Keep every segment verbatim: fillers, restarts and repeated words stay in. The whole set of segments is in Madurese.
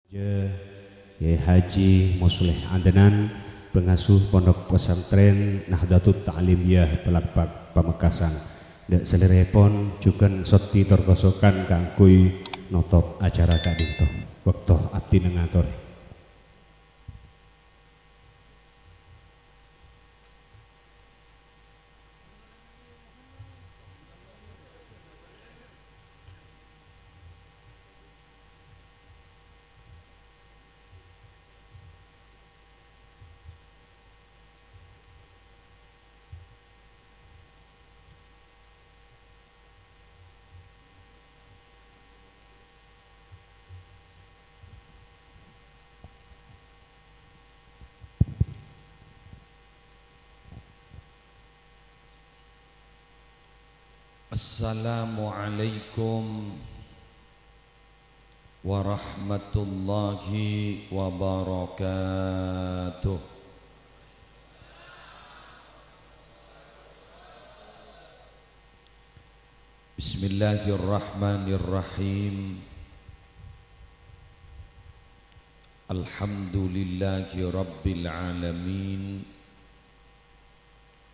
Kyai Haji Musleh Adnan, pangasuh Pondok Pesantren Nahdlatul Ta'limiyah Palakpak Pamekasan. Dâ' salèrèpon jhughân sottè tor kosokan kaangghuy notop acara ka'dinto. Bâkto abdhina ngatorè. Assalamualaikum warahmatullahi wabarakatuh. Bismillahirrahmanirrahim. Alhamdulillahi rabbil alamin.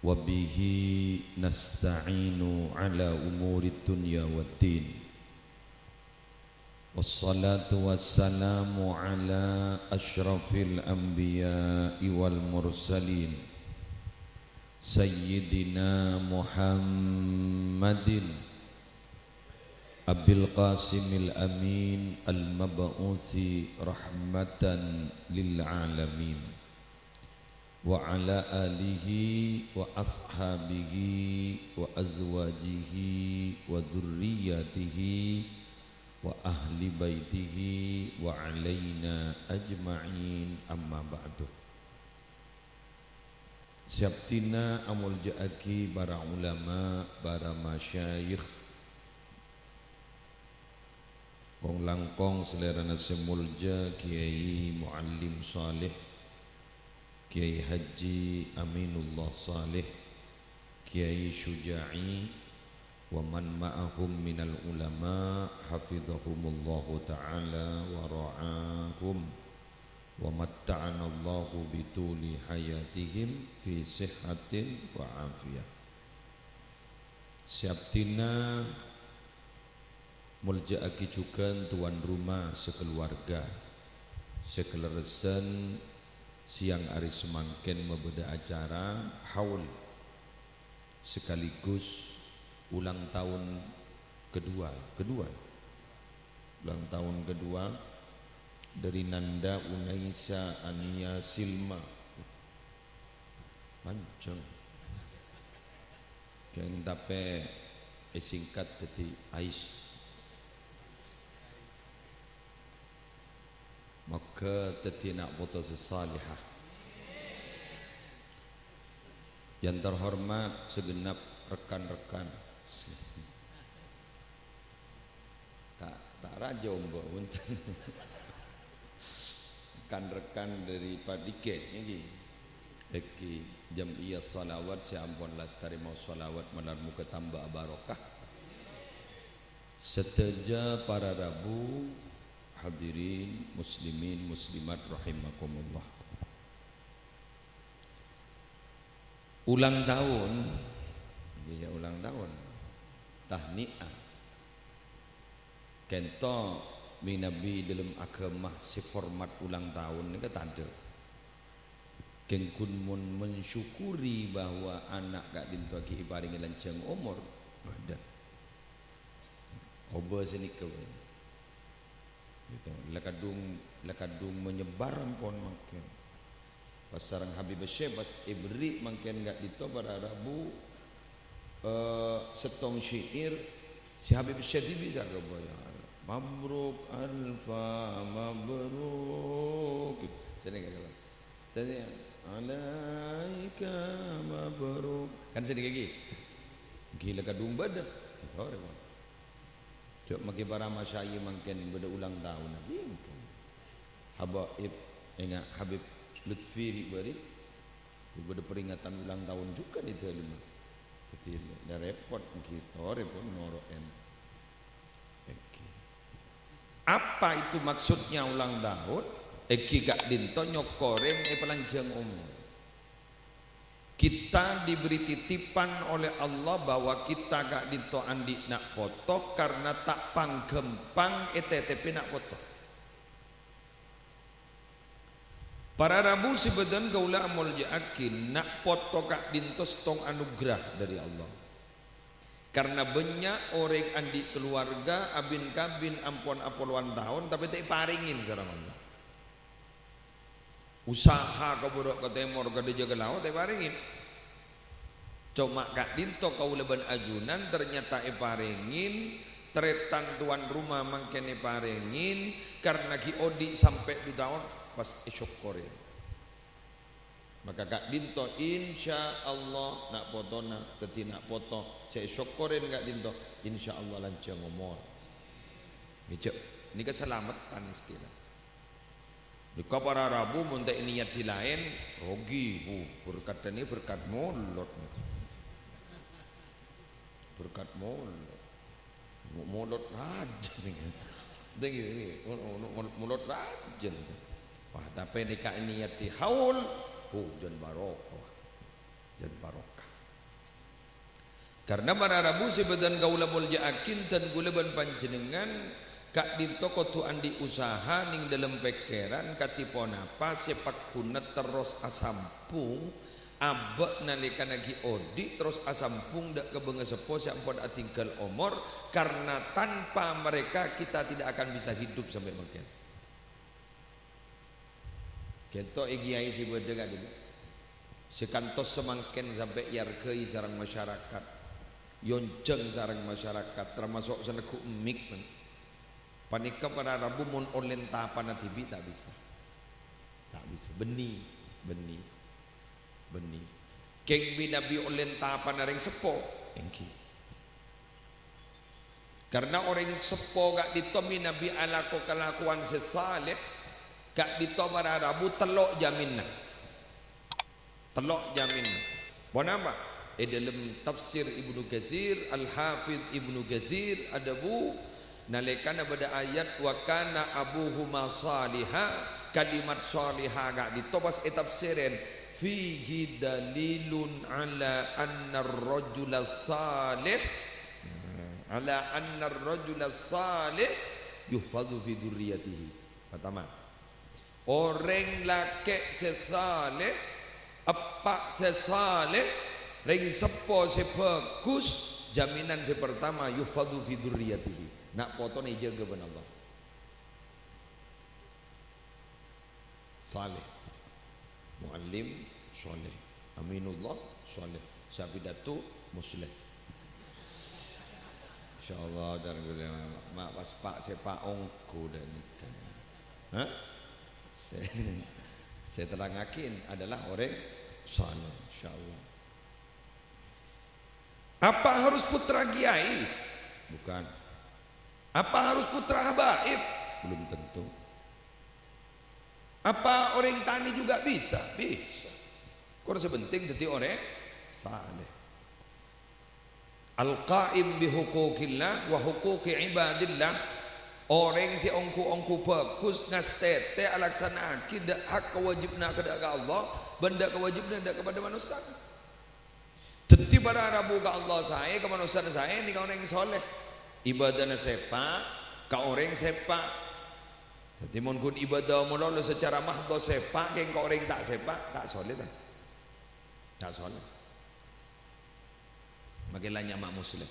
Wa bihi nasta'inu ala umurid dunya waddin. Wassalatu wassalamu ala asyrafil anbiya'i wal mursalin, Sayyidina Muhammadin Abil Qasimil Amin al-mab'usi rahmatan lil alamin. Wa ala alihi wa ashabihi wa azwajihi wa dzurriyyatihi wa ahli baitihi wa alaina ajma'in, amma ba'du. Sè abdhina amoljâ'aghi para ulama, para masyayikh, kong-langkong salèrana sè moljâ Kyai Muallim Shaleh, Kyai Haji Aminullah Shaleh, Kyai Syuja'i, wa man ma'ahum minal ulama, hafizahumullahu ta'ala wa ra'ahum, wa matta'anallahu bituli hayatihim fi sihhatin wa afiyah. Sè abdhina moljâ'aghi jhughân towan roma sakaluwarga sè kalerressan sèyang arè samangkèn mabâdâ acara haul sekaligus ulang tahun kedua, kedua, ulang tahun kedua dari Nanda Unaisa Ania Silma. Panjang. Kèng tapè èsingkat dhâddhi Ais. Moghâ dhâddhi na' poto sè salèha. Yang terhormat segenap rekan-rekan. Ta', ta' rajâ omba', bhunten. Rekan-rekan dari Padike niki. Èngghi jam'iyah shalawat sè ampon lastarè maos shalawat malar moghâ tamba barokah. Sadhâjâ para rabu, hadirin muslimin muslimat rahimakumullah. Ulang tahun, iyâ, ulang tahun. Tahniah. Kènto mènabi dâlem aghâma sè format ulang tahun nèka tadâ'. Kèng ghun mon mensyukuri bahwa ana' ka'dinto ghi' èparèngè lanjhâng omor, bâdâ. Obâ sè nèka bhâi. Gitu. La kadhung, la kadhung menyebar ampon mangkèn. Pas sareng Habib Syekh pas èberri' mangkèn ka'dinto para rabu, eh, sèttong syair, si Habib Syekh dhibi' sè aghâbây. Mabruk alfa mabruk. Sè nèka kala. Tadi, alaika mabruk. Kan sè nèka ghi. Ghi la kadhung bâdâ. Gitu, rè, Bang. Jhâ' maskè para masyayikh mangkèn bâdâ ulang tahun, ghi mangkèn. Habaib, enga' Habib Lutfi ri'-bâri', bâdâ peringatan ulang tahun juga di dalam. Jadi, la repot, ghi, torè pon noro'en. Èngghi. Apa itu maksudnya ulang tahun? Èngghi ka'dinto nyokorè èpalanjhâng omor. Kita diberi titipan oleh Allah bahwa kita ka'dinto andi' na' poto karena ta' pangghâmpang ètètèpè na' poto. Para rabu sè bâdhân kaulâ amoljâ'aghi, na' poto ka'dinto sèttong anugerah dhâri Allah. Karena bânnya' orèng andi' kaluwarga, abin-kabin ampon apolowan taon, tapè ta' èparèngè sareng Allah. Usaha ka bârâ' ka tèmor, ka dâjâ ka lao', ta' èparèngè. Coma ka'dinto kaulâ bân ajunan ternyata èparèngè, tarètan tuan rumah mangkèn èparèngè, karena ghi' odi' sampè' du taon, pas èsokkorè. Maka ka'dinto, insyaallah, na' potona dhâddhi na' poto sè èsokkorè ka'dinto, insyaallah lanjhâng omor. Ngèjhâ', nèka salameddhân istilah. Nèka para rabu mon ta' niyat è laèn, rogi, bu, berkat ini berkat molot. Berkat molot. Mo-, molot rajâ nèka. Denggi, denggi. Mo-, mo-, mo-, molot rajâ nèka. Wah, tapè nèka niyat è haul, bu, jân barokah. Jân barokah. Karena para rabu sè bâdhân kaulâ moljâ'aghi, dhân kaulâ bân panjhennengngan ka'dinto kodhu andi' usaha nèng dâlem pèkkèran kadhi ponapa sè pagghuna terros asambhung abâ' nalèkana ghi' odi', terros asambhung dâ' ka bângaseppo sè ampon adhingghâl omor, karena tanpa mereka kita tidak akan bisa hidup sampè' mangkèn. Ghento è kiai sè bâdhâ ka'dinto. Sè kantos samangkèn sampè' èarghâi sareng masyarakat, èonjhâng sareng masyarakat, tamaso' sè neggu' mik, men. Panèka para rabu mon ollèna tapana dhibi' ta' bisa. Ta' bisa. Bânnè, bânnè, bânnè. Kèng bi-, nabi ollèna tapana rèng seppo, èngghi. Karena orèng seppo ka'dinto mènabi alako kalakowan sè saleh, ka'dinto para rabu tello' jaminna. Tello' jaminna. Ponapa? È dâlem tafsir Ibnu Katsir, Al-Hafidz Ibnu Katsir adhâbu, nalèkana bâdâ ayat, "Wa kana abuhuma shaliha," kalimat shaliha ka'dinto pas ètafsirèn, "Fihi dalilun ala annar rajula salih." Ala annar rajula salih yuhfadzu fi dzurriyyatihi. Pertama, orèng lakè' sè saleh, eppa' sè saleh, rèng seppo sè bhâghus, jaminan sè pertama, yuhfadzu fi dzurriyyatihi. Na' potona èjâgâ bân Allah. Saleh. Muallim saleh. Aminullah saleh. Sè apidato musleh. Insyaallah, dan gue ma' pas pa' sè pa' ongghu dan ikan. Hah? Sè, sè terangaghi adalah orèng saleh, insyaallah. Apa harus putra kiai? Bukan. Apa harus putra habaib? Belum tentu. Apa orèng tanè juga bisa? Bisa. Kor sè penting dhâddhi orèng saleh. Al-qaim bi huquqillah wa huquqi ibadillah. Orèng sè ongghu-ongghu bhâghus ngastètè alaksana'aghi dâ-, hak kawâjibhânna ka dâ' ka Allah bân dâ-, kawâjibhânna dâ-, kapadâ manossa. Dhâddhi para rabu ka Allah saè, ka manossa saè, nèka orèng saleh. Ibadana sèpa', ka orèng sèpa'. Dhâddhi, mon ghun ibadah malolo secara mahdho sèpa', kèng ka orèng ta' sèpa', ta' saleh, ta? Ta' saleh. Makè la nyama musleh.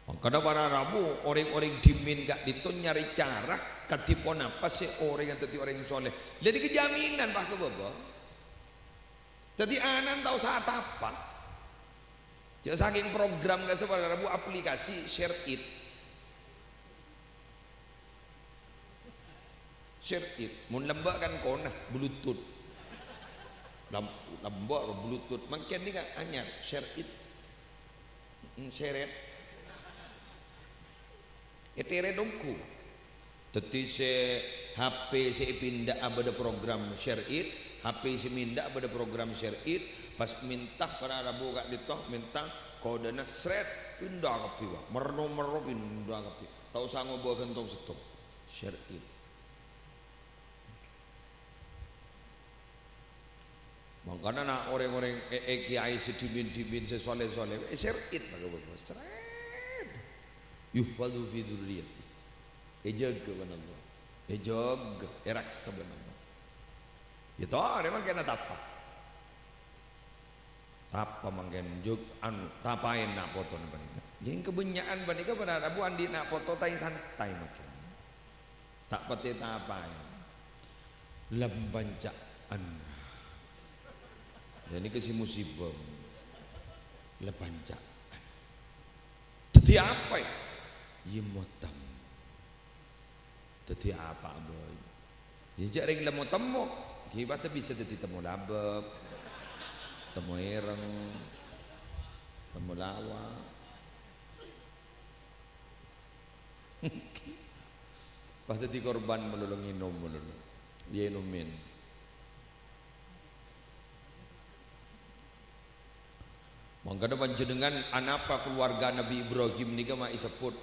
Mangkana para rabu, orèng-orèng dhimèn ka'dinto nyarè cara kadhi ponapa sè orèngnga dhâddhi orèng saleh. Lha nèka jaminan, Pak, ka bâbâ. Dhâddhi ana'na ta' osa atapa. Jhâ' sakèng program ka'issa para rabu aplikasi Share It. Share It. Mon lambâ' kan kona, Bluetooth. Lam-, lambâ' Bluetooth. Mangkèn nèka anyar, Share It. Mm, seret. Ètèrèt ongghu. Dhâddhi sè H P sè èpinda'a bâdâ program Share It, H P sè minda'a bâdâ program Share It, pas mènta para rabu ka'dinto, mènta Kodhâna sret, pinda kabbhi, Pak. Merno-merno pinda kabbhi. Ta' osa ngobâ ghântong sèttong. Syar'i. Mangkana na' orèng-orèng è, è, kèyaè sè dhimèn-dhimèn, sè soleh-soleh, è, syar'i, maka bagus. Sret. Yuhfadhu fi dzurriyyati. Èjâgâ bân Allah. Èjâgâ, èraksa bân Allah. Yâ, torè mangkèn tapa. Tapa mangkèn, jug, anu, tapaè na' potona panèka. Yèng kabânnya'an panèka para rabu andi' na' poto taè-santaè mangkèn. Ta' patè tapaè. Lam panca'an. Yâ, nèka sè musibâ. Lam panca'an. Dhâddhi apa, yâ? Yâ, motam. Dhâddhi apa'a bhâi. Yâ, jhâ' rèng lemmo-temmo, ghi' padâ bisa dhâddhi temmo labâb, temmo èrèng, temmo lawa. Pas dhâddhi korban malolo ngènom malolo. Yâ, ènomèn. Mangkana panjhennengngan anapa kaluwarga Nabi Ibrahim nèka ma' èsebbhut,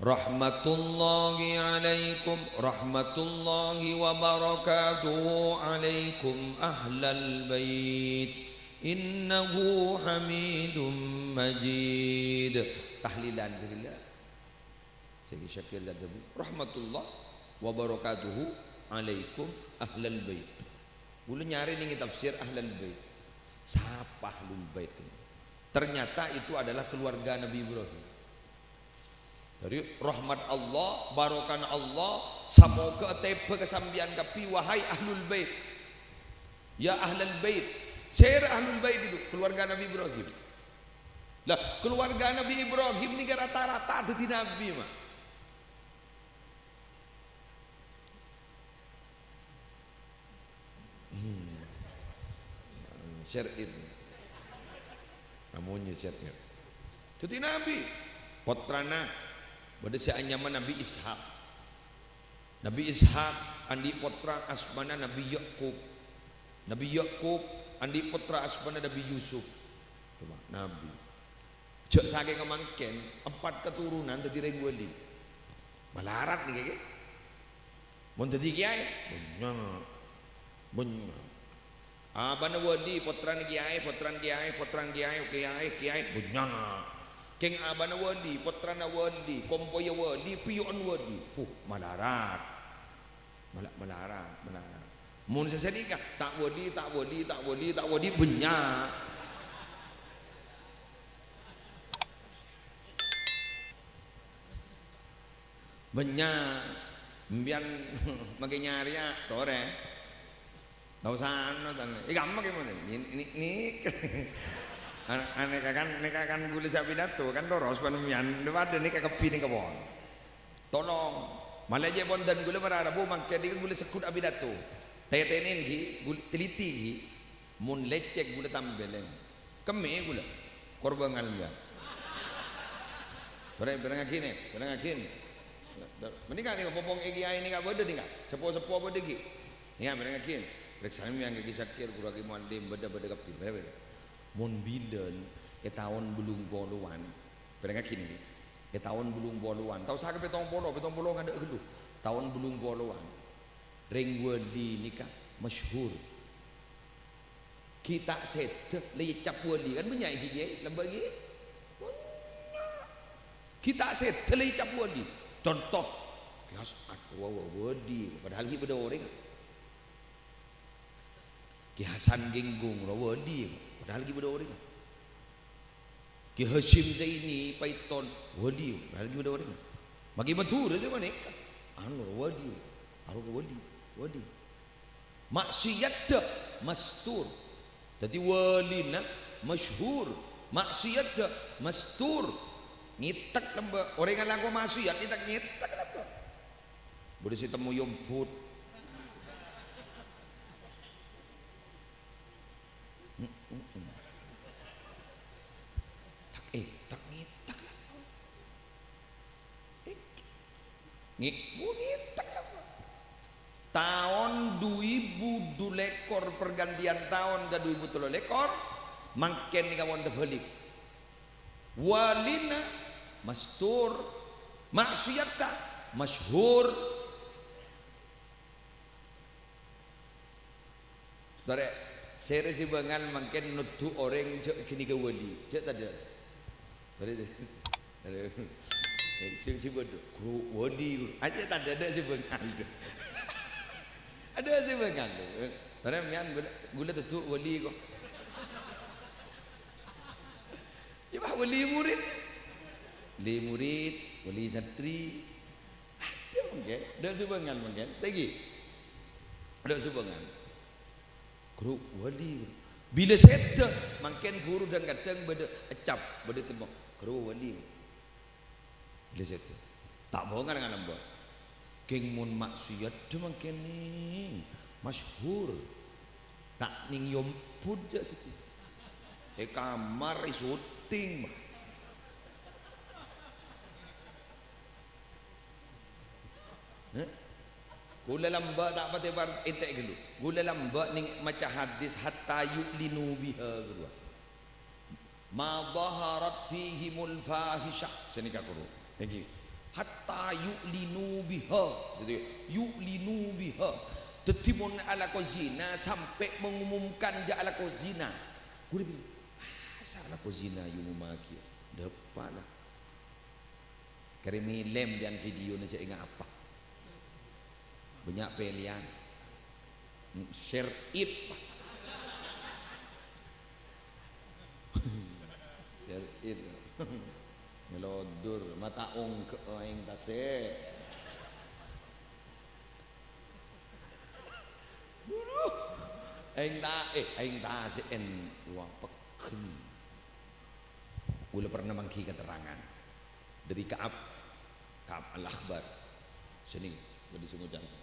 "Rahmatullahi alaikum, rahmatullahi wa barakatuhu alaikum ahlal bait, innahu hamidum majid." Tahlilan saghellâ'. Sè Syakir adhâbu, "Rahmatullah wa barakatuhu alaikum ahlal bait." Kaulâ nyarè nèng è tafsir ahlal bait. Sapa ahlul bait? Ternyata itu adalah keluarga Nabi Ibrahim. Jadi, rahmat Allah, barokana Allah, samoga tèbâ ka sampèyan kabbhi, wahai ahlul bait. Ya ahlal bait. Sèra ahlul bait itu? Keluarga Nabi Ibrahim. Lah, keluarga Nabi Ibrahim nèka rata-rata dhâddhi nabi, ma'. Hmm. Syar'i. Namanya Syar'i. Dhâddhi nabi. Pottrana bâdâ sè anyama Nabi Ishak. Nabi Ishak andi' pottra asmana Nabi Yakub. Nabi Yakub andi' pottra asmana Nabi Yusuf. Coba, nabi. Jhâ' sakènga mangkèn, empat keturunan dhâddhi rèng wali. Malarat nèka, ghi. Mon dhâddhi kèyaè, bânnya'. Bânnya'. Abana wali, pottrana kèyaè, pottrana kèyaè, pottrana kèyaè, kèyaè, kèyaè, bânnya'. Kèng abana wali, pottrana wali, kompoyya wali, piyo'en wali. Huh, malarat. Mala-, malarat, malarat. Mon sè sanèka, ta' wali, ta' wali, ta' wali, ta' wali, bânnya'. Bânnya'. Sampèyan makè nyarèya, torè. Ta' osa anu, tan. È kamma kè mon. Ni-, ni-, ni-, an-, anèka kan, nèka kan ghulâ sè apidato, kan toros panèmbiyan. Padâ nèka kabbhi nèka pon. Tolong. Malè jhâ' ponten ghulâ para rabu mangkèn nèka ghulâ segghut apidato. Tètènè ghi, ghul-, teliti ghi. Mon lècèk ghulâ tambeleng. Kemmè ghulâ. Korbangan, ya. Bâreng-, bârengngaghi, nè, bârengngaghi, nè. Mending kan nèka popong è kèyaè nèka bâdâ nèka. Seppo-seppo bâdâ ghi. Nèka bârengngaghi. Rèksanè mèyan Ki Syakir, ghuru Ki Muallim, bâdâ, bâdâ kabbhi. Bâreng-, bâreng. Mon bilân è taon bâllung polowan. Bârengngaghi, nè. È taon bâllung polowan. Ta' osa ka pèttong polo, pèttong polo ngadâ' ghâllu. Taon bâllung polowan. Rèng wali nèka masyhur. Ghi' ta' sèdhâ la ècap wali, kan bânnya' ghi, Kèyaè, lambâ' ghi. Bânnya'. Ghi' ta' sèdhâ la ècap wali. Conto, Kè Hasan rowa wali, padahal ghi' bâdâ orèng. Kè Hasan Genggong rowa wali, padahal ghi' bâdâ orèng. Kè Hasyim Zaini Paiton, wali, padahal ghi' bâdâ orèng. Maghi Madhurâ sè panèka. Anu, wali, anu wali, wali. Maksiatta mastur. Dhâddhi walina masyhur. Maksiatta mastur. Ngètèk lambâ'. Orèng alako maksiat ngètèk, ngètèk lambâ'. Bâdâ sè temmo yombut. Mm-mm. Tak, eh, tak ngitak lah. Eh, ngi-, bu ngitak lah. Taon du èbu du lèkor, pergantian taon ka du èbu tello lèkor, mangkèn nèka mon tabâlik. Walina mastur, maksiatta masyhur. Tore, sèrè sè bângal mangkèn nodhu orèng jhâ' ghânèka wali, jhâ' tadâ'. Tore, tore, sing sè bâdâ, guru wali, guru. Ajâ tadâ' sè bângal. Adâ' sè bângal. Tore, mèyan ghulâ, ghulâ todhu wali, ko'. Yâ, bâh, wali murid. Wali murid, wali santri. Adâ' mangkèn, adâ' sè bângal mangkèn. Tèngghi. Adâ' sè bângal. Guru wali. Bilâ sèdhâ, mangkèn guru dhâng-kadhâng bâdâ ècap, bâdâ temmo. Guru wali. Bilâ sèdhâ. Ta' bhunga ngan lambâ'. Kèng mon maksiat dhâ mangkèn nèng masyhur. Ta' nèng yompud jâ' sèdhâ. È kamar, è syuting, bâh. Hah? Ghulâ lambâ' ta' patè par-, èntè' ghâllu. Ghulâ lambâ' nèng maca hadis, "Hatta yu'linu biha," ghâruwa. "Ma dhaharat fihimul fahisyah." Sanèka, ghuru. Nèngghi. "Hatta yu'linu biha." Jadi, "yu'linu biha." Dhâddhi, mon alako zina, sampè' mengumumkan jâ' alako zina. Ghulâ bilâ, "Masa alako zina èumumaghi?" Dâpa' la. Karè mèlè sampèyan videona sè ènga' apa? Bânnya' pèlèyan. Share it. Share it. Ngelodur, mata ongghâ aèng tasè'. Aduh. Aèng ta-, eh, aèng tasè'en wah pegghel. Ghulâ pernah mangghi keterangan. Dhâri Ka'ab, Ka'ab Al-Akhbar. Sènèng, bâdâ sè ngoca',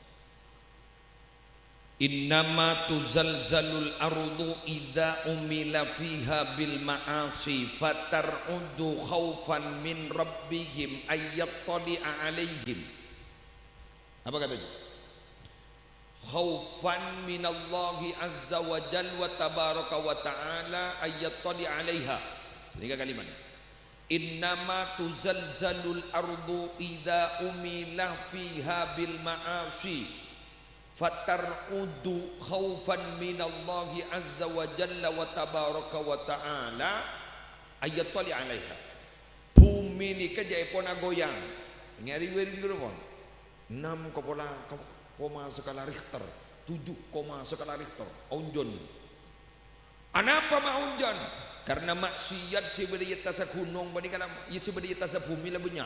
"Innama tuzalzalul ardu idza umila fiha bil ma'asi fatar'udu khaufan min rabbihim ayyattali'a 'alaihim." Apa katanya? "Khaufan minallahi azza wa jalla wa tabaraka wa ta'ala ayyattali 'alaiha." Sènèka kalimat. "Innama tuzalzalul ardu idza umila fiha bil ma'asi, fatar'udu khaufan minallahi azza wa jalla wa tabaraka wa ta'ala ayyattali 'alaiha." Bhumè nèka jhâ' èpon agoyang. Ngèrèng-wèrèng ghâllu pon. Enam kopola-, ko-, koma skala Richter, tujuh koma skala Richter, aonjhân. Anapa ma' aonjhân? Karna maksiat sè bâdâ è attassa ghunong panèka la, iyâ, sè bâdâ è attassa bhumè la bânnya'.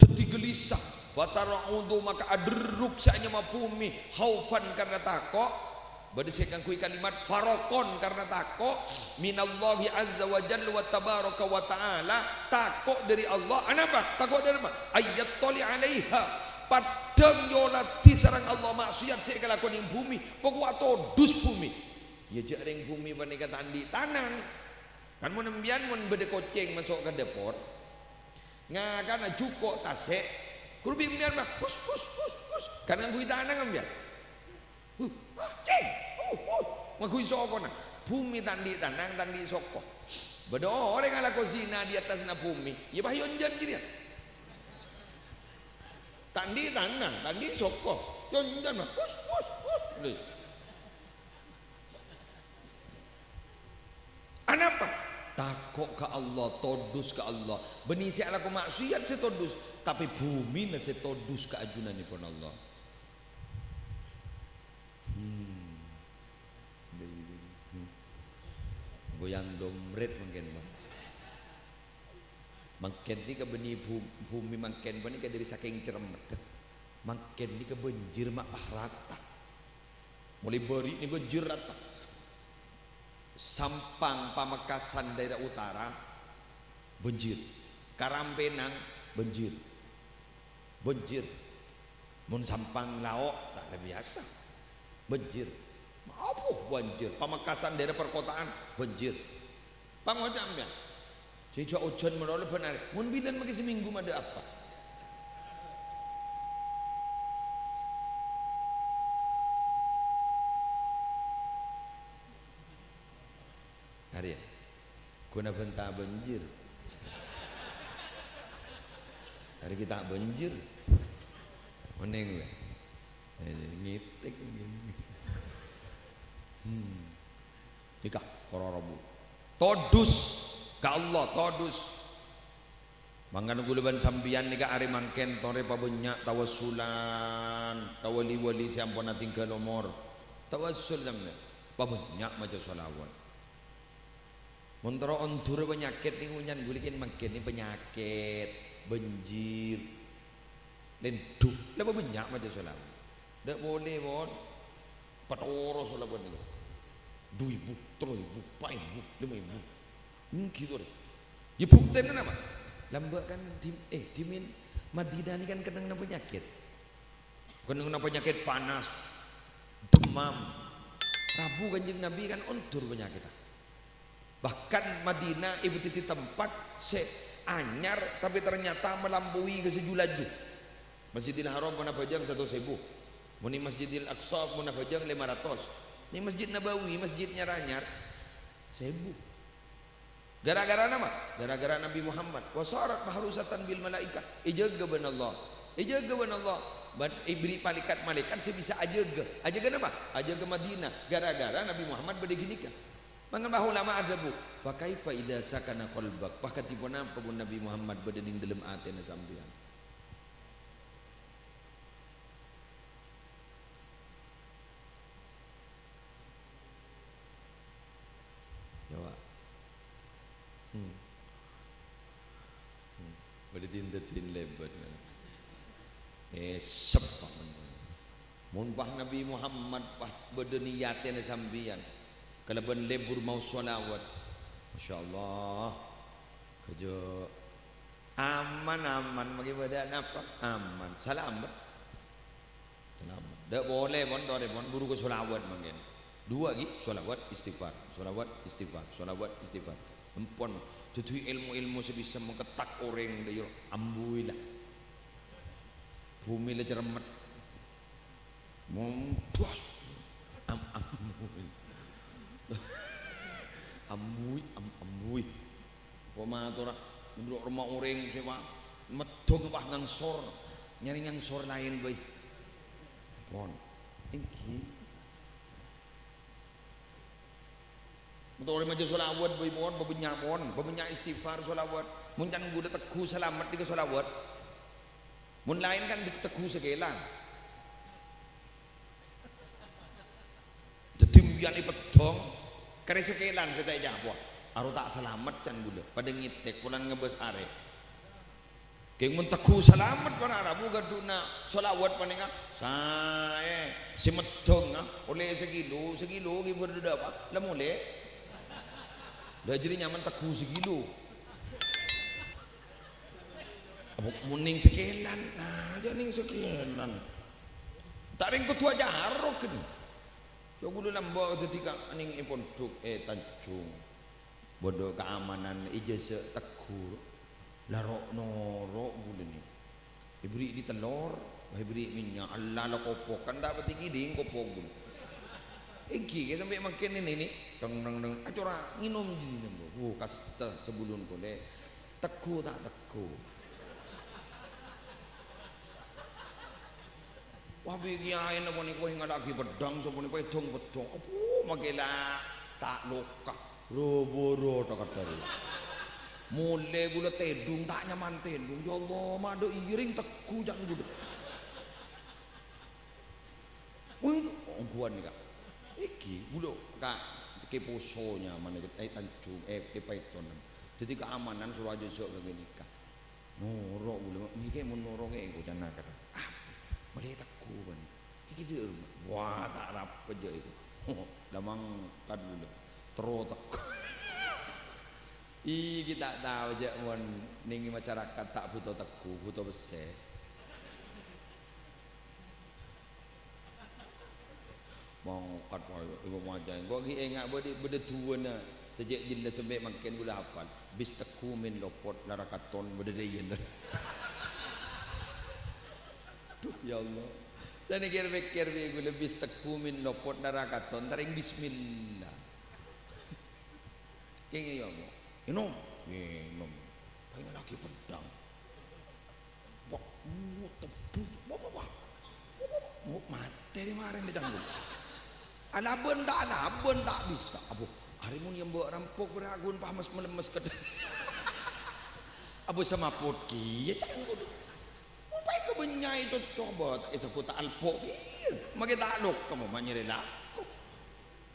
Dhâddhi ghâlissa, fatar'udu, maka aderruk sè anyama bhumè, khaufan, karna tako', Bâdâ sè ngangghuy kalimat faraqan karna tako', minallahi azza wa jalla wa tabaraka wa ta'ala, tako' dhâri Allah. Anapa? Tako' dhâri ma? Ayyattali 'alaiha. Paddhâng èoladhi sareng Allah maksiat sè èkalakonè bhumè, pokowa todus bhumè. Iyâ, jhâ' rèng bhumè panèka ta' andi' tanang. Kan mon sampèyan mon bâdâ kocèng maso' ka dâpor, ngakana jhuko' tasè', ghuru bi' sampèyan ma, "Hus, hus, hus, hus." Kan ngangghuy tanang sampèyan. Huh, cèng, huh, huh. Ngangghuy sokona. Bhumè ta' andi' tanang, ta' andi' soko. Bâdâ orèng alako zina di attasna bhumè. Iyâ, bâh, èonjhân jârèya. Ta' andi' tanang, ta' andi' soko. Èonjhân, bâh. Hus, hus, hus. Lho. Anapa? Tako' ka Allah, todus ka Allah. Bânnè sè alako maksiat sè todus, tapè bhumèna sè todus ka ajunanèpon Allah. Hmm. Goyang domret mangkèn, Bang. Mangkèn nèka bânnè bhu-, bhumè mangkèn panèka dhâri sakèng cerremeddhâ. Mangkèn nèka bânjir ma' pas rata. Molaè bâri' nèka bânjir rata. Sampang Pamekasan daerah utara, bânjir. Karampenang, bânjir. Bânjir. Mon Sampang Lao', ta' biyasa. Bânjir. Apo bânjir? Pamekasan daerah perkotaan, bânjir. Pangoca' sampèyan. Sè jhâ' ojhân malolo bân arè. Mon bilân makè samènggu madâ' apa? Arèya. Ghuna bânta bânjir. Arè kita' bânjir. Onèng, wè. Eh, ngètèk. Hmm. Nèka, para rabu. Todus ka Allah, todus. Mangkana kaulâ bân sampèyan nèka arè mangkèn torè pabânnya' tawassulan ka wali-wali sè ampon atinggal omor. Tawassul sampèyan. Pabânnya' maca shalawat. Mon terro ondhur panyakèt nèko, nyan ghulâ kèng mangkèn nèko panyakèt, bânjir, lèndhu. La pabânnya' maca shalawat. Dâ' polè, pon. Patoro shalawat nèko. Du èbu, tello èbu, pa' èbu, lèma èbu. Ènggi torè. Yâ buktèna napa? Lambâ' kan di, eh, dhimèn Madinah nèko kan kennengnganna panyakèt. Kennengnganna panyakèt panas, demam. Rabu Kanjeng Nabi kan ondhur panyakètta. Bahkan Madinah èbâdâddhi tempat sè anyar, tapè ternyata malampauwi ka sè ju-laju. Masjidil Haram mon abhâjâng saratos èbu. Mon è Masjidil Aqsa mon abhâjâng lèma ratos. Nèng Masjid Nabawi, masjid nyar-anyar, saèbu. Gara-gara napa? Gara-gara Nabi Muhammad. "Wa sharat mahrusatan bil malaikah." Èjâgâ bân Allah. Èjâgâ bân Allah. Bân èbherri' malaèkat-malaèkat sè bisa ajâgâ. Ajâgâ napa? Ajâgâ Madinah. Gara-gara Nabi Muhammad bâdâ ghânèka. Mangkana bâh ulama adhâbu, "Fa kaifa idza sakana qalbak?" Wah, kadhi ponapa mon Nabi Muhammad bâdâ nèng dâlem atèna sampèyan? Coba. Hmm. Hmm. Bâdâ din-dâdin lèbât, kan? Èsep, Pak. Mon pas Nabi Muhammad pas bâdâ niyatèna sampèyan kalabân lebur maos shalawat. Masya Allah. Kajâ' aman-aman, maghi bâdâ napa? Aman. Salamet. Salamet. Dâ' polè, pon, torè, pon, buru ka shalawat mangkèn. Duwâ' ghi, shalawat, istighfar, shalawat, istighfar, shalawat, istighfar. Empon, dhâddhi èlmo-èlmo sè bisa mangkettak orèng, dâ' iyâ, ambuy la. Bhumè la cermet. Mombos. Am-, ambuy. Ambuy, am-, ambuy. Apa matora, ndelok roma orèng sè wa-, meddhâng pas ngangsor, nyarè ngangsor laèn bhâi. Pon. Ènggi. Metora maca shalawat bhâi pon, bâbânnya' pon, bâbânnya' istighfar shalawat. Mon can ghulâ tegghu salamet nèka shalawat. Mon laèn kan tegghu sakèlan. Dhâddhi, bi'na èpeddhâng, karè sakèlan sè ta' ècapowa. Aro ta' salamet can ghulâ, padâ ngètèk polana ngabâs arè. Kèng mon tegghu salamet para rabu ghâdhuwânna shalawat panèka, saè, sè meddhâng, ah, ollè sakilo, sakilo ghi' bâdâ dâpa', la molè. La jârèya nyamana tegghu sakilo. Apa mon nèng sakèlan? Nah, jâ' nèng sakèlan. Ta' rèng kodhu acarok, ghi. Jâ' ghulâ lambâ' dhâddhi ka nèng è pondhuk, è Tanjung. Bâdâ kaamanan, è jâsâ' tegghu. La ro'-noro' ghulâ nèng. Èbherri' dhi tellor, èbherri' mènnya', Allah la kopok, kan ta' patè kèdhing kopok ghulâ. Ènggi kè sampè' mangkèn nènè, deng, deng, deng, acora ngènom jârèya nèng. Wuh, kasta sabulun polè. Tegghu ta' tegghu. Wah, bi' kiyaèna panèka èngala'aghi peddhâng, sapanèka èdhâng peddhâng. Apo, makè la ta' loka. Ro-buru ta' kadhâri. Molè ghulâ tèdung, ta' nyaman tèdung. Ya Allah, ma' dâ' iyâ rèng tegghu can ghulâ. Wih, ongghuwân, Ka'. Ènggi, ghulâ, Ka', kè poso nyaman, è Tanjung, è, è Paiton. Dhâddhi kaamanan soro ajâsâ' ka ghânèka. Noro' ghulâ, ma' mèkè mon noro' kè engko' can nakar. Ah, malè tegghu bân. Ènggi dâ' roma. Wah, ta' rapet jâ' èko. La mangkat ghulâ. Terro tegghu. Ènggi ta' tao jâ' mon nèng masyarakat ta' buto tegghu, buto pèssè. Mangkat wae, Imam Maca. Engko' ghi' enga' bâdhi, bâdâ duwâna sè cè' jelas sampè' mangkèn ghulâ hafal. Bis tegghu mèn lopot lara katon bâdâ dâ' iyâ. Duh, ya Allah. Sanèka kèr-pèkkèr bi' ghulâ bis tegghu mèn lopot lara katon, ta' rèng bismillah. Kèng ya Allah. Ènom. Ènom. Paèngala'aghi peddhâng. Oh, tebbhu. Wah, wah, wah. Wah, wah, wah. Oh, matè rè marèn rè cangghul. Alabân ta' alabân ta' bisa. Abo, arè mon èyambâ' rampok bârâ' ghun pas mes-, melemmes kèdhâ. Abo, samapot kèya cangghul. Mon pas èkabânnya'è cocco bâ' ta' èsebbhut ta' alpo' kèya. Makè ta' lok kamu manyèrè lako.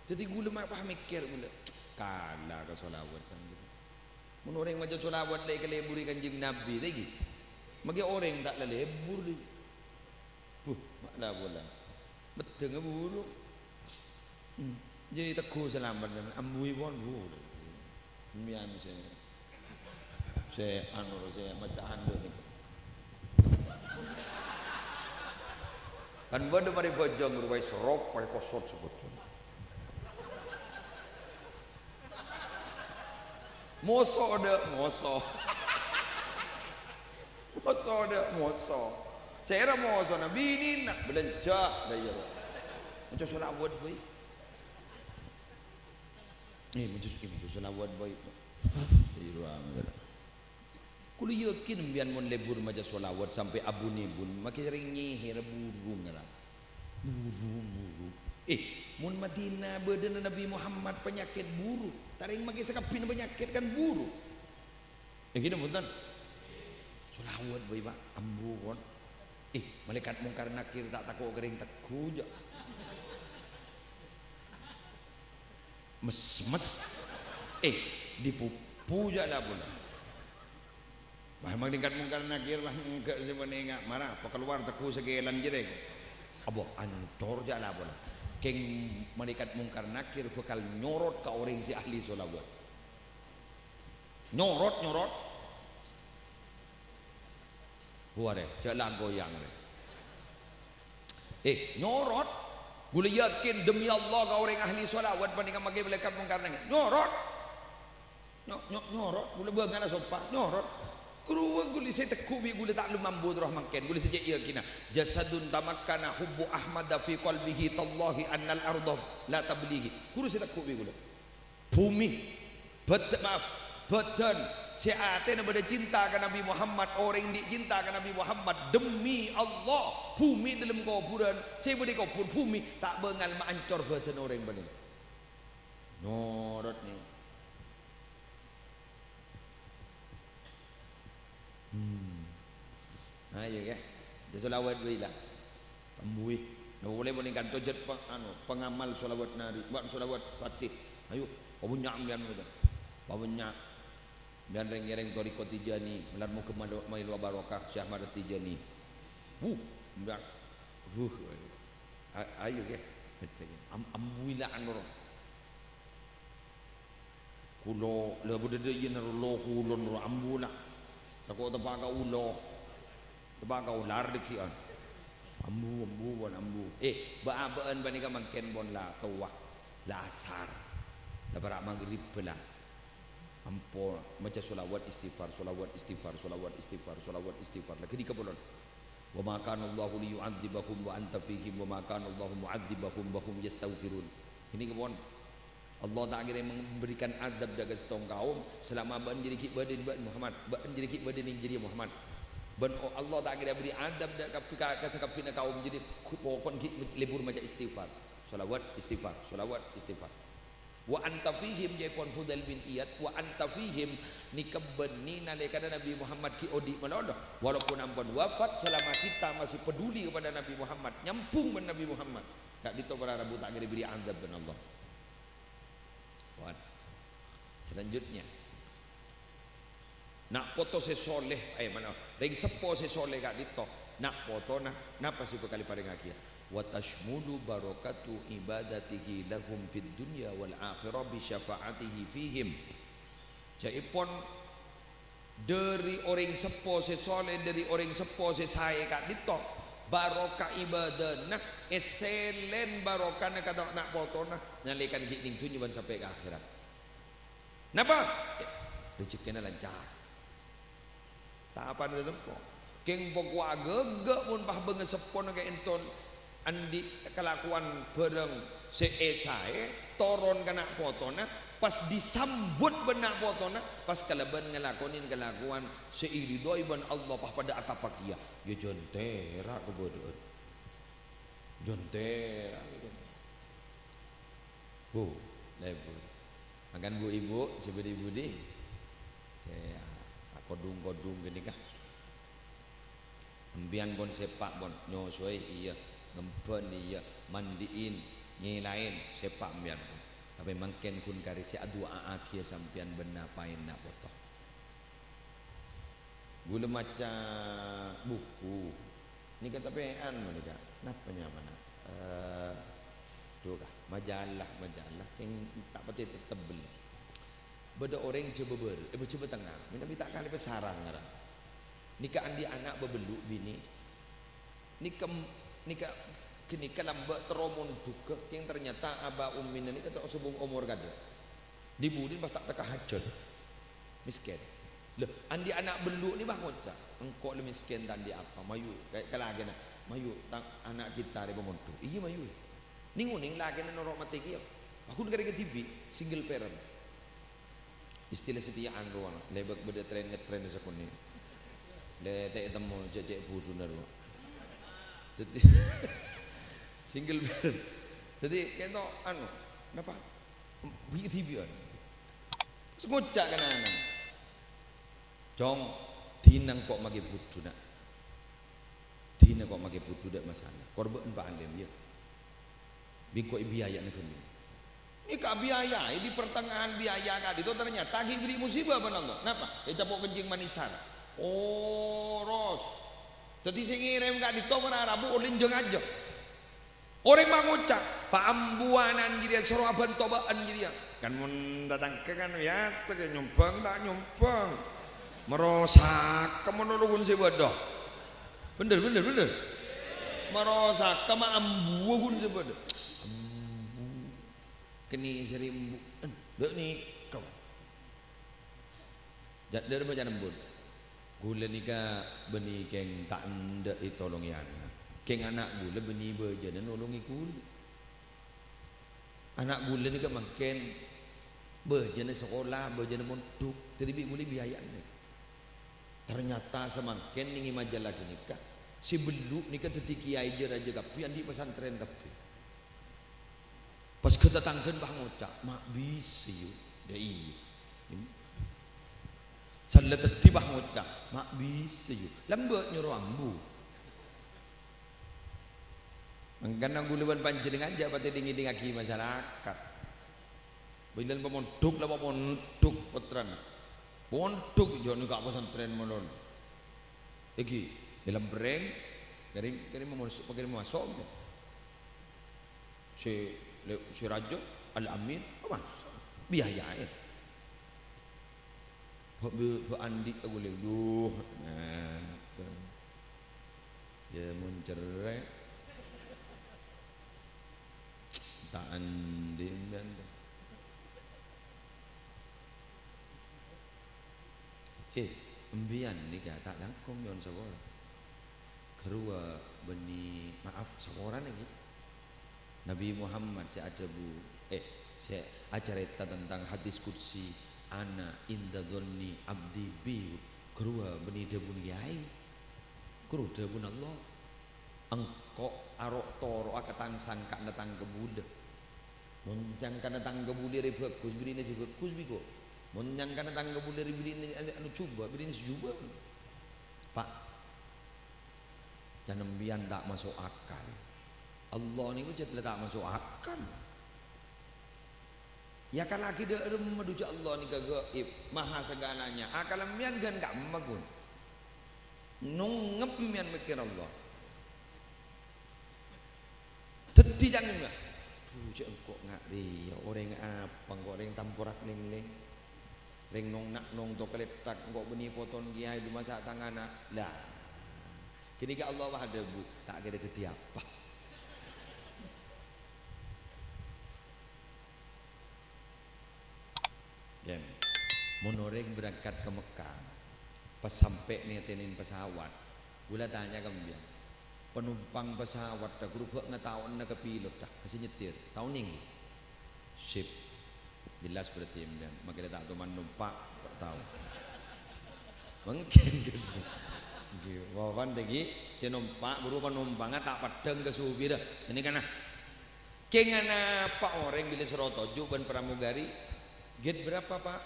Dhâddhi ghulâ ma' pas mèkkèr ghulâ. Kala ka sholawat cangghul. Mon orèng maca sholawat la èkaleburi Kanjeng Nabi, ta' ènggi? Makè orèng ta' lalebur, dhi. Buh, ma' la pola. Meddhângnga buru. Hmm. Jadi tegghu salamet, ambuwi pon, bu. Mbiyan sè, sè anu, sè maca andhâ nèko. Kan bâdâ marè bhâjâng, rowa sèrop, marè kosot sè bhâjâng. Moso dâ', moso. Moso dâ', moso. Sèra mosona? Binèna, bâlânjhâ, dâ' iyâ, ro. Maca sholawat bhâi. Eh, maca, eh, maca sholawat bhâi. Iyâ, ro, angghâr. Kaulâ yakin sampèyan mon lebur maca sholawat sampè' abun-èbun, makè sèrèng nyèhèr burung, ra. Burung, burung. Eh, mon Madinah bâdâna Nabi Muhammad panyakèt buru, ta' rèng makè sakabbhina panyakèt kan buru. Eh, ghi napa bhunten? Sholawat bhâi, Pak, ambu pon. Eh, malaèkat Mungkar Nakir ta' tako' ka rèng tegghu, jâ'. Mes-mes. Eh, dipuppu jâ' la pola. Wah, malaèkat Mungkar Nakir, wah, enggak sè menenga. Mara, apa keluar tegghu sakèlan jârèya. Abo, ancor jâ' la pola. Kèng malaèkat Mungkar Nakir bhâkal nyorot ka orèng sè ahli sholawat. Nyorot, nyorot. Wah, rè, jâ' la goyang, rè. Eh, nyorot. Ghulâ yakin, demi Allah, ka orèng ahli sholawat panèka makè malaèkat Mungkar Nakir. Nyorot. Nyo-, nyo-, nyorot. Ghulâ bângal asompa. Nyorot. Karowa ghulâ sè tegghu bi' ghulâ ta' lem ambu terros mangkèn. Ghulâ sè cè' yakina. Jasadun tamakkana hubbu Ahmada fi qalbihi tallahi annal arda la tablighi. Ghulâ sè tegghu bi' ghulâ. Bhumè, bâd-, maaf, bâdân sè atèna bâdâ cinta ka Nabi Muhammad, orèng andi' cinta ka Nabi Muhammad, demi Allah, bhumè dâlem kobhurân, sè bâdâ è kobhur bhumè, ta' bângal maancor bâdân orèng panèka. Nyorot, nè. Hmm. Ayo, ya. Maca sholawat bhâi la. Tambuwi. Napa polè panèka tojjhât pe-, anu, pengamal sholawat nari, wa sholawat fatih. Ayo, pabânnya' sampèyan ngono. Pabânnya'. Sampèyan rèng-ngèrèng thariqat Tijani, malar moghâ malo-, maèlo barokah Syekh Ahmad Tijani. Wuh, sampèyan. Wuh. A-, ayo, ya. Am-, ambuwi la anu, ro. Kulo, la bâdâ dâ' iyâ naro lo kulon ro ambu la. Tako' teppa' ka ulo. Teppa' ka ular dâggi'ân. Ambu, ambu, pon ambu. Eh, bâ'-abâ'ân panèka mangkèn pon la towa. La asar. La para' maghrib la. Ampon maca sholawat istighfar, sholawat istighfar, sholawat istighfar, sholawat istighfar. La ghânèka polon. "Wa ma kana Allahu liyu'adzibahum wa anta fihim, wa ma kana Allahu mu'adzibahum wa hum yastaghfirun." Ghânèka pon. Allah ta' kèra memberikan adab dâ' ka sèttong kaum selama bâ'na jârèya ghi' bâdâ nèng bâ'na Muhammad, bâ'na jârèya ghi' bâdâ nèng jârèya Muhammad. Bân o-, Allah ta' kèra bèrri' adab dâ' ka, ka, ka sakabinna kaum, jârèya ghu-, pokon ghi' lebur maca istighfar. Sholawat, istighfar, sholawat, istighfar. "Wa anta fihim," ca'èpon Fudail bin Iyad, "wa anta fihim," nèka bânnè nalèkana Nabi Muhammad ghi' odi' malolo. Walaupun ampon wafat, selama kita masih peduli kepada Nabi Muhammad, nyambung bân Nabi Muhammad, ka'dinto para rabu ta' kèra bèrri' adab bân Allah. Wan. Selanjutnya, na' poto sè soleh, eh, mano, rèng seppo sè soleh ka'dinto, na' potona, napa sè bhâkal èparèngaghi? "Wa tasymalu barakatu ibadatihi lahum fid dunya wal akhirah bi syafa'atihi fihim." Ca'èpon Dhâri orèng seppo sè soleh, dhâri orèng seppo sè saè ka'dinto, barokah ibadana èsèlèn barokana ka na'-potona, nalèkana ghi' nèng dhunnya bân sampè' ka akhèrat. Napa? Rejekkèna lancar. Tapana seppo. Kèng pokowa ghâgghâ mon pas bângasèppona ka'dinto andi' kalakowan bhârâng Sè èsaè toron ka na' potona, pas disambut bân na' potona, pas kalabân ngalakonè kalakowan sè èridhoi bân Allah, pas padâ atapa kèya, ya jhân tèra' kabâdâ'ân. Jhân tèra'. Bu, lebur. Mangkana bu-ibu sè budi-budi, sè akodhung-kodhung ghânèka. Empèyan pon sèpa' pon, nyosowè iyâ, ngembhân iyâ, mandi'in, nyèlaèn, sèpa' empèyan pon. Tapè mangkèn ghun karè sè adu'a'aghiyâ sampèyan bân napaèn na' poto. Ghulâ maca buku. Nèka tapè'an panèka. Napa nyamana? Eh, duh, ka, majalah, majalah. Kèng ta' patè tebbel. Bâdâ orèng Jhâbâ Bârâ', eh, Jhâbâ Tengnga. Mèna bi' ta' kalè pasarang ngara. Nèka andi' ana' bâbellu' binè'. Nèka, nèka, ghânèka lambâ' terro mondhugghâ, kèng ternyata aba' ummina nèka ta' sobung omor kadâ'. Di-budina pas ta' tekka hajhât. Mèskèn. Lha, andi' ana' bellu' nè, bâh, ngoca', "Engko' la mèskèn, ta' andi' apa, mayu ka, ka lakèna, mayu tang ana' kita rè pamondhuk." Iyâ, mayu. Nèng-onèng lakèna noro' matè kèya. Bâh, ghun karè kadhibi', single parent. Istilah satèya anu rowa, lèbâk bâdâ tren ngetren sakonè'. Lè ta' ètemmo cè'-cè' budhuna rowa. Dhâddhi, single parent. Dhâddhi, kento anu, napa? Bi'-dhibi'ân. Terros ngoca' ka na'-ana'na, "Cong, dina engko' makè budhu, na'. Dina engko' makè budhu, ta' masalah. Kor bâ'na pa' alèm, yâ. Bi' engko' èbiaya'ana ghâllu." Nèka biayaè, di pertengahan biaya ka'dinto ternyata ghi' èberri' musibah bân Allah. Napa? Ècapo' kencing manisar. Oros. Dhâddhi sè ngèrèm ka'dinto para rabu ollè jhâng-ajhâng. Orèng ma' ngoca', "Pa' ambuwânan jârèya, soro abân tobâ'ân jârèya." Kan mon tatangghâ kan biyasa kè nyombhâng ta' nyombhâng. Marosak, kemon nolongun sè bâdâ. Bhender, bhender, bhender. Marosak, ma' ambuwâ ghun sè bâdâ. Ambu. Kenni sè rimbu. Endâ' nèka. Jhâ' dhârâ bâca nembun. Ghulâ nèka bânnè kèng ta' endâ' ètolongè ana'. Kèng ana' ghulâ bânnè bâjâna nolongè ghulâ. Ana' ghulâ nèka mangkèn bâjâna sakola, bâjâna mondhuk, dhâddhi bi' ghulâ biaya'ana. Ternyata samangkèn nèng è majalah ghânèka, sè bellu' nèka dhâddhi kèyaè jâ-rajâ kabbhi, andi' pesantren kabbhi. Pas ka tatangghâna bâh ngoca', "Ma' bisa, yu." Yâ, iyâ. Sala dhâddhi bâh ngoca', "Ma' bisa, yu." Lambâ' nyoro ambu. Mangkana ghulâ bân panjhennengngan jhâ' patè dhing-ngèdhingngaghi masyarakat. Bilân pamondhuk la pamondhuk pottrana. Pondhuk jhâ' nèka pesantren malolo. Èngghi, è Lamberrèng, kèrèng, kèrèng maso', kèrèng maso'. Sè, sè rajâ, Al-Amin, apa? Biayaè. Bâ-, bâ-, bâ' andi' aku lè, duh. Nah, yâ, mon cerrè'. Ta' andi' empèyan, to. Eh, empèyan nèka ta' langkong nyo'on saporana. Ghâruwa bânnè, maaf, saporana, ghi. Nabi Muhammad sè adhâbu, eh, sè acarèta tentang hadis qudsi, "Ana 'inda dhonni 'abdi bi." Ghâruwa bânnè dhâbuna kèyaè. Ghuru dhâbuna Allah. Engko' aro'-toro'a ka tang sangka'na tang kabulâ. Mon sangka'na tang kabulâ rè bhâghus, bèrri'na sè bhâghus bi' engko'. Mon sangka'na tang kabulâ rè bèrri'na anu jhubâ', bèrri'na sè jhubâ'. Pa', can empèyan ta' maso' akal. Allah nèko jhât la ta' maso' akal. Èakallaghi dâ' remma, du jhâ' Allah nèka ghaib, maha sagalanya. Akal empèyan ghân ka'emma, ghun. Nongngep empèyan mèkkèr Allah. Dhâddhi can empèyan, "Du, jhâ' engko' nga' rèya, orèng apa engko', orèng tamporak lènglèng? Rèng nong-, na'-, nongto kalèthak, engko' bânnè poton kèyaè, du masa' tang ana'." Lah, ghânèka Allah wah adhâbu, "Ta' kèra dhâddhi apa." Ghân. Mon orèng berangkat ka Mekkah, pas sampè' nètènè pesawat, ghulâ tanya ka empèyan, Panompang pesawat, dâ, ghuru bâ' ngataowana ka pilot, dâ, ka sè nyetir. Tao nèng? Sip. Jelas berarti sampèyan. Makkèla ta' toman nompa', kok tao. Mungkin, gitu. Ngghi, wah, pan, ghi, sè nompa', ghuru panompanga ta' peddhâng ka supirra. Sènè kana. Kèng anapa orèng bilâ soro toju' bân pramugari? "Gate berapa, Pak?"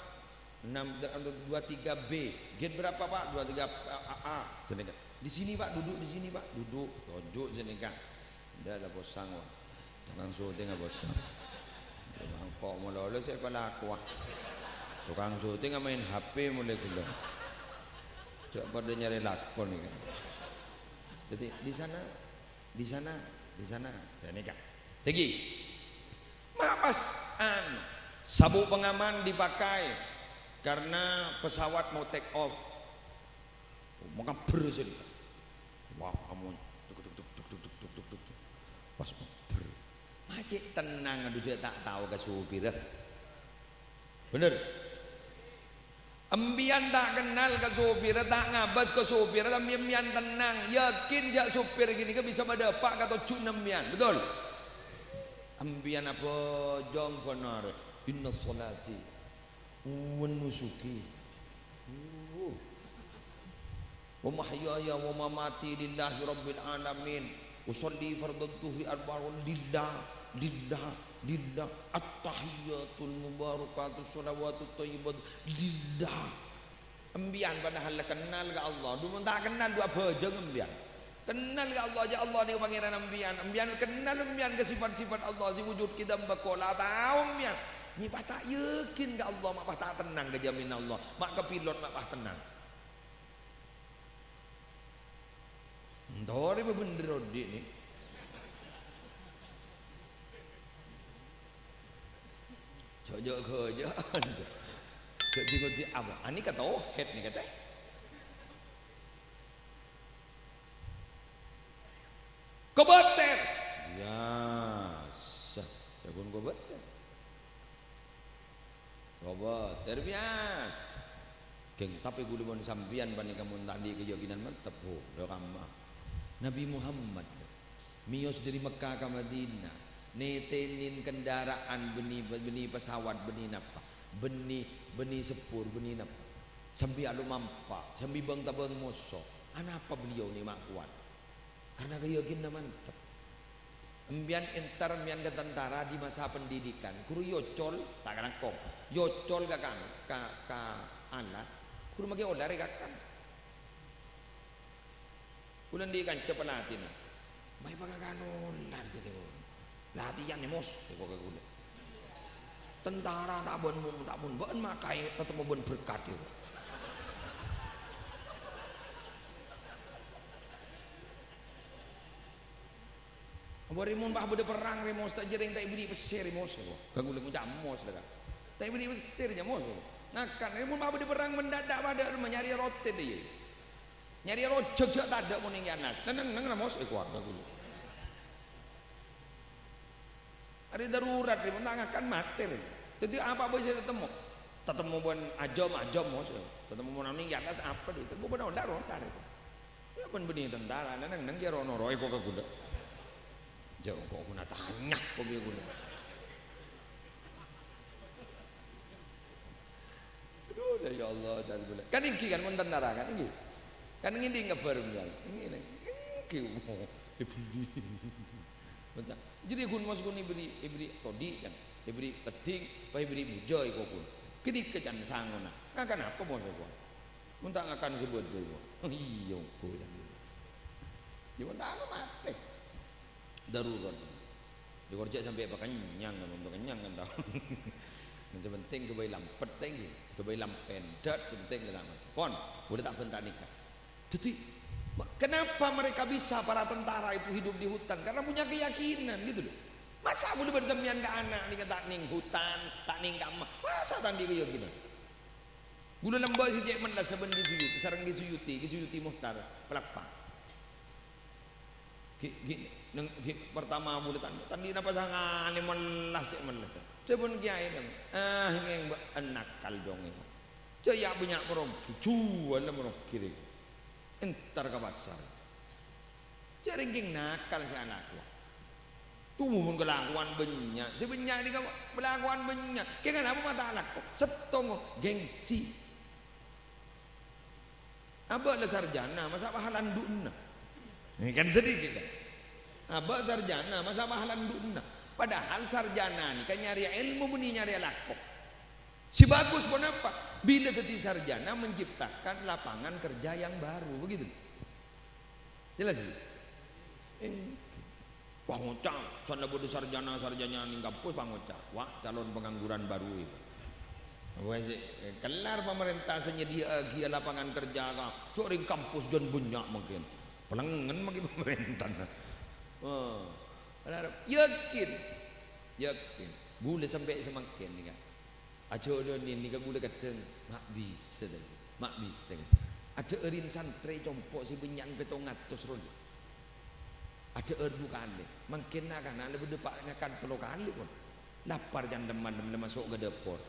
"Enam, dua tiga B." "Gate berapa, Pak?" "Dua tiga A A." Jenengan, "Di sini, Pak, duduk di sini, Pak." Duduk, toju' jenengan. Ndak la posang, wah. Tokang syuting posang. Mangko' malolo sè palakowa. Tokang syuting maèn H P mulai ghellâ'. Jhâ' padâ nyarè lakon iki. Jadi, di sana Di sana, di sana. Ghânèka. Tinggi. Ma' pas, anu, sabuk pengaman dipakai karena pesawat mau take off. Makabbher sèn. Wah, amun. Tuk, tuk, tuk. Pas makabbher. Ma' cè' tennang, adu, jhâ' ta' tao ka supirra. Bhender. Empèyan ta' kennal ka sopirra, ta' ngabâs ka sopirra, tapi empèyan tennang, yakin jhâ' sopir ghânèka bisa madâpa' ka tojjhuwânna empèyan. Betul? Empèyan abhâjâng bhender. "Inna sholati wa nusuki." Uh. "Wa mahyaya wa mamati lillahi rabbil alamin. Usolli fardadz dzuhri arba'an lillah, lillah, lillah. At-tahiyyatul mubarakatus shalawatut thayyibatu lillah." Empèyan padahal la kennal ka Allah. Dhu mon ta' kennal, dhu abhâjâng empèyan. Kennal ka Allah, jâ' Allah nèko Pangèran empèyan. Empèyan kennal empèyan ka sifat-sifat Allah sè wujud qidam baqo, la tao empèyan. Mè' pas ta' yakin ka Allah, ma' pas ta' tennang ka jhâminanna Allah. Ma' ka pilot, ma' pas tennang. Entorè bhender odi' nè. Jhâ'-jhâ' ghâjâ'ân. Jhâ' dingodi apa? Ani ka tauhid nè katè. Kobâtèr. Biyasa. Sabun kobâtèr. Kobâtèr biyasa. Ghèng, tapè ghulâ bân sampèyan panèka mon ta' andi' kayakinan mantep, bhudhâ kamma. Nabbhi Muhammad mèyos dâri Mekka ka Madinah, nètènè kendaraan bânnè, bânnè pesawat, bânnè napa, bânnè, bânnè seppor, bânnè napa. Sambi alomampa', sambi bâng-tabâng moso. Anapa beliau nè ma' kowat? Karena kayakinanna mantep. Empèyan entar empèyan ka tentara di masa pendidikan, ghuru èocol, ta' kalangkong, èocol ka kan-, ka, ka alas, ghuru makè olar èkakan. Kaulâ andi' kanca pelatihna, "Mayu pakakan olar," katè, "latihan, Mos," èko ka kaulâ. "Tentara ta' bân, ta' bân, bân makaè tatemmo bân berkat," èko. "Apa rè mon pas bâdâ perrang rè, Mos, ta' jârèng ta' èberri' pèssè rè, Mos," èko. Ka kaulâ ngoca' Mos la, ka. "Ta' èberri' pèssè rè, Mos," èko. Ngakan, rè mon pas bâdâ perrang mendadak padâ rèma nyarè rotèn, iyâ. Nyarè rojhâk jhâ' tadâ' mon ènggi anak. "Neng, neng, neng, Mos," èko ka kaulâ. Arè darurat, rè, mon ta' ngakan matè, rè. Dhâddhi, apa bhâi sè tatemmo? Tatemmo bân ajâm, ajâm, Mos. Tatemmo mon neng è attas, apa, dhâddhi? Tatemmo bân olar, olar, rè. Yâ, bân bânnè tentara, neng, neng, neng, kèya ro-noro, èko ka kaulâ. Jâ', kok ghuna tanya, kok ghuna. Aduh, ya Allah, ca'na kaulâ. Kan ènggi kan, mon tentara kan, ènggi. Kan ngèdhing kabhâr, kan. Ènggi, ènggi. Èbelli. Macam, jadi ghun Mos ghun èberri', èberri' todi' kan. Èberri' peddhing, pas èberri' bujâ èko ghun. Ghânèka can sangona. Ngakan apa Mos èko? Mon ta' ngakan sè bâdâ èko. Iyâ, èko ya. Yâ, mon ta' anu matè. Darurat. Dikor jhâ' sampè' pakennyang, mon pakennyang kan tao. Sè pentèng ghâbây lampet, tèngghi. Ghâbây lampèn, dât, sè pentèng salamet. Pon, bulâ ta' bânta nèka. Dhâddhi, ma-, kenapa mereka bisa, para tentara itu, hidup di hutan? Karena punya keyakinan, gitu loh. Masa bulâ bân sampèyan ka ana' nèka ta' neng hutan, ta' neng kamma? Masa ta' andi' keyakinan? Bulâ lambâ' sè cè' mellassa bân Ki Suyuti, sareng Ki Suyuti, Ki Suyuti Muhtar, Palapa. Ghi', ghi', neng, ghi', partama bulâ ta', ta' andi' napa sangana, mellassa cè' mellassa. Sabun kèyaè kan, "Ah, ngèng bâ' nakal dong èko. Jâ' yâ bânnya' marogi, juwâl marogi rèko. Entar ka pasar." Jhâ' rèng kèng nakal sè alako. Tuh mon kalakowan bânnya', sè bânnya' nèka kalakowan bânnya'. Kèng anapa ma' ta' alako? Sèttongo, gengsi. Abâ' la sarjana, masa' pahala andu'na? Nèka kan sedikit, kan? Abâ' sarjana, masa' pahala andu'na? Padahal sarjana nèka nyarè èlmo bânnè nyarè alako. Sè bhâghus ponapa? Bilâ dhâddhi sarjana menciptakan lapangan kerja yang baru, begitu? Jelas, ya? Èngghi. Pangoca', sanna bâdâ sarjana-sarjana nèng kampus pangoca', "Wah, calon pengangguran baru itu." Wes, kellar pamarènta sè nyadhi'aghiyâ lapangan kerja ka, jhâ' rèng kampus jân bânnya' mangkèn. Pelengngen mangkèn pamarèntana. Oh, yakin. Yakin. Bulâ sampè' samangkèn nèka. Ajhâlâni nèka bulâ kadhâng, ma' bisa, ma' bisa. Adhâ'ârin santrè compo' sè bânnya'an pètong atos rowa. Adhâ'âr du kalè. Mangkèn na'-kana' la bâdâ pa-, ngakan tello kalè pon. Lapar can teman, la maso' ka dâpor.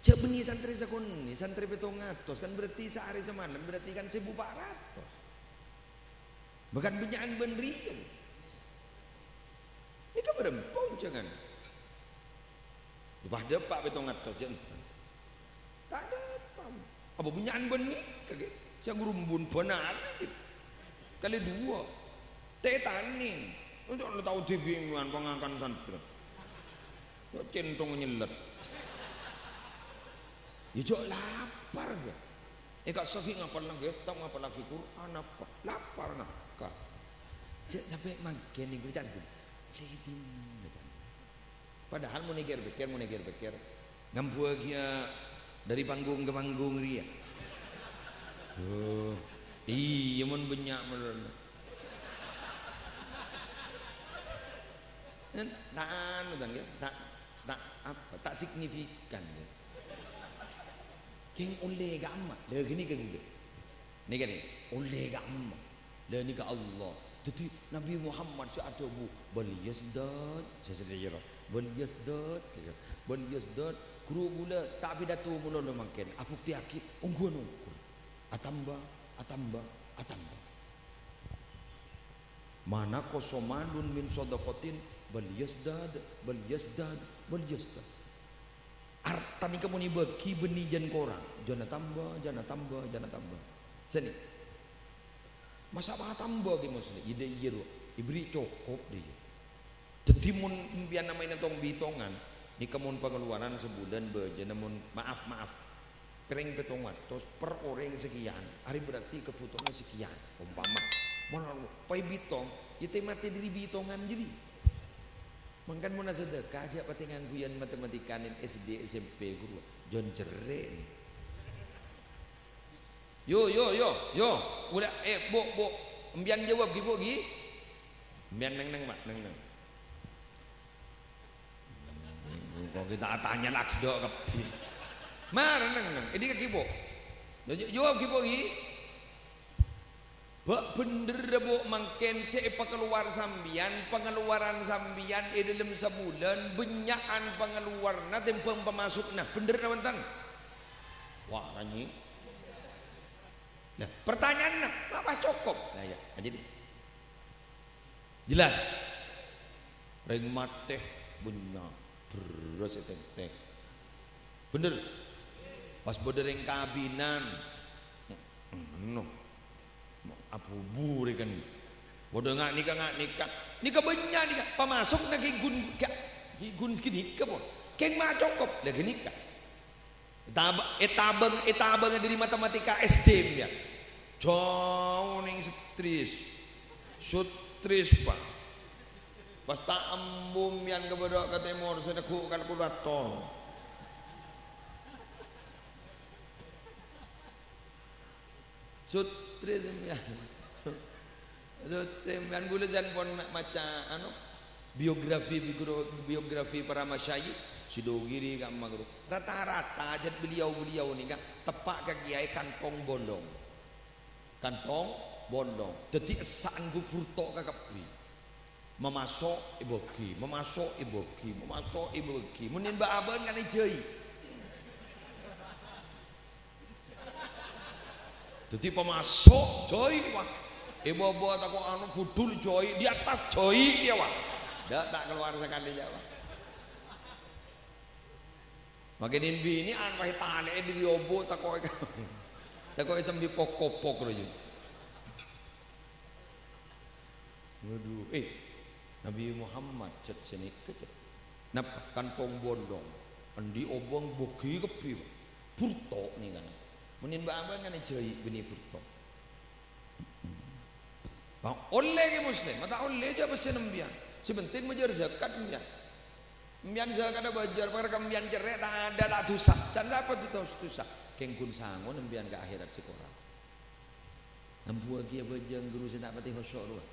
Jhâ' bânnè santrè sakonè', santrè pètong atos, kan berarti saarè samalem, berarti kan sèbu pa' ratos. Bahkan bânnya'an bân rèya. Nèka bârâmpa onjhângan? Pas dâpa' pètong atos, jhâ' enten. Ta' dâpa'. Apa bânnya'an bân nèka, ghi? Sè ngrumbun bân arè, ghi. Kalè duwâ'. Tè tanèng. Onjhâ' la tao dhibi' ngowan pangakan santrè. Yâ, centong nyellet. Yâ, jhâ' lapar, yâ. È, ka' sakèng ngapallaghi kètab, ngapallaghi Qur'an, apa? Lapar, ngakak. Jhâ' sampè' mangkèn nèko, can, Gun. Lè dinna, can. Padahal mon èkèr-pèkèr, mon èkèr-pèkèr, ngambuwâghiyâ dâri panggung ka panggung rèya. Oh, iyâ, mon bânnya' malolo. Kan ta' anu, kan, ya? Ta', ta' apa, ta' signifikan, ya. Kèng ollè ka'emma, lha ghânèka ghulâ. Nèka, nèka, ollè ka'emma. Lha nèka Allah. Dhâddhi Nabi Muhammad sè adhâbu, "Bal yazdad," sè sadhâjâna. "Bal yazdad," sè, "Bal yazdad." Ghuru ghulâ ta' pidato malolo mangkèn, abuktèyaghi ongghuwân ongghur. Atamba, atamba, atamba. "Ma naqasa malun min shadaqatin bal yazdad, bal yazdad, bal yazdad." Arta nèka mon èbâghi bânnè jân korang, jân atamba, jân atamba, jân atamba. Sènè. Masa' atamba, Kè Muslim? Iyâ, dâ' iyâ, ro. Èberri' cokop, dâ' iyâ. Dhâddhi, mon empèyan amaèna tong-bitongan, nèka mon pangaluwaran sabulân bâjâna mon, maaf, maaf, pèrèng pètong atos per orèng sakèyan, arè berarti kabhutowanna sakèyan. Ompama, mon anu, paè bitong, yâ tè-matè dâri bitongan jârèya. Mangkana mon asadhâka, jhâ' patè ngangghuyan matematika nèng S D, S M P, ghuru, jân cerrè', nè. Yo, yo, yo, yo. Ula, eh, Bu', Bu'. Empèyan jâwâb ghi, Bu', ghi? Empèyan neng-neng, Pak, neng-neng. Kok kita tanya lagi, dok, kabbhi. Mara neng-neng. Ini ghi, Bu'. Yo, yo, jâwâb ghi, Bu', ghi? Bâ', bhendherra, Bu', mangkèn sè èpakalowar sampèyan, pangaluwaran sampèyan è dâlem sabulân, bânnya'an pangaluwarna tèmbhâng pamasukna. Bhendher napa enten? Wah, ranyè. Lah, pertanyaanna, apa cokop? Nah, ya, jadi. Jelas? Rèng matè bânnya', bherrâs ètèk-tèk. Bhendher? Pas bâdâ rèng kabinan, anu, abubu rèken. Padâ nga' nèka, nga' nèka. Nèka bânnya' nèka. Pamasukna ghi ghun, ghi ghun ghânèka pon. Kèng ma' cokop. Lah ghânèka. Ètab-, ètabâng, ètabâng dâri matematika S D, ya. Jhâu nèng strès. Strès, Pak. Pas ta' embu' empèyan ka bâdâ ka tèmor, sè neggu' kalkulator. Strès sampèyan. Strès sampèyan, ghulâ sampon ma-, maca, anu, biografi, biogra-, biografi para masyayikh, Sidogiri ka'emma, ghuru. Rata-rata ajât beliau-beliau nèka teppa' ka kèyaè kantong bolong. Kantong bolong. Dhâddhi essa'na ghun burto' kakabbhi. Mamaso' èbâghi, mamaso' èbâghi, mamaso' èbâghi. Mon nèng bâ'-abâ'ân kan èjhâi. Dhâddhi pamaso' jhâi', wah. È bâbâ tako' anu budhul jhâi', di atas jhâi' kèya, wah. Dâ', ta' kalowar sakalè, jâ', wah. Makè nèn binè'an pas ètalè'è dâri obu' tako', tako' èsembi pok-kopok rowa. Waduh, eh, Nabi Muhammad cèt sanèka, cèt. Napa? Kantong bolong. Andi' obâng bâgi kabbhi, Pak. Burto' nèngana. Mon nèn bâ'-abâ'ân kan jhâi' bânnè burto'. Bâ', ollè kè Muslim, ma' ta' ollè jâ' pèssèna empèyan. Sè penting majâr zakat empèyan. Empèyan zakadhâ bâjâr, parkara empèyan cerrè' ta' adâ' la dhusa. San sapa dhusa? Kèng ghun sangon empèyan ka akhèrat sè kora. Ngambuwâghi abhâjâng ghuru sè ta' patè khusyu' rowa.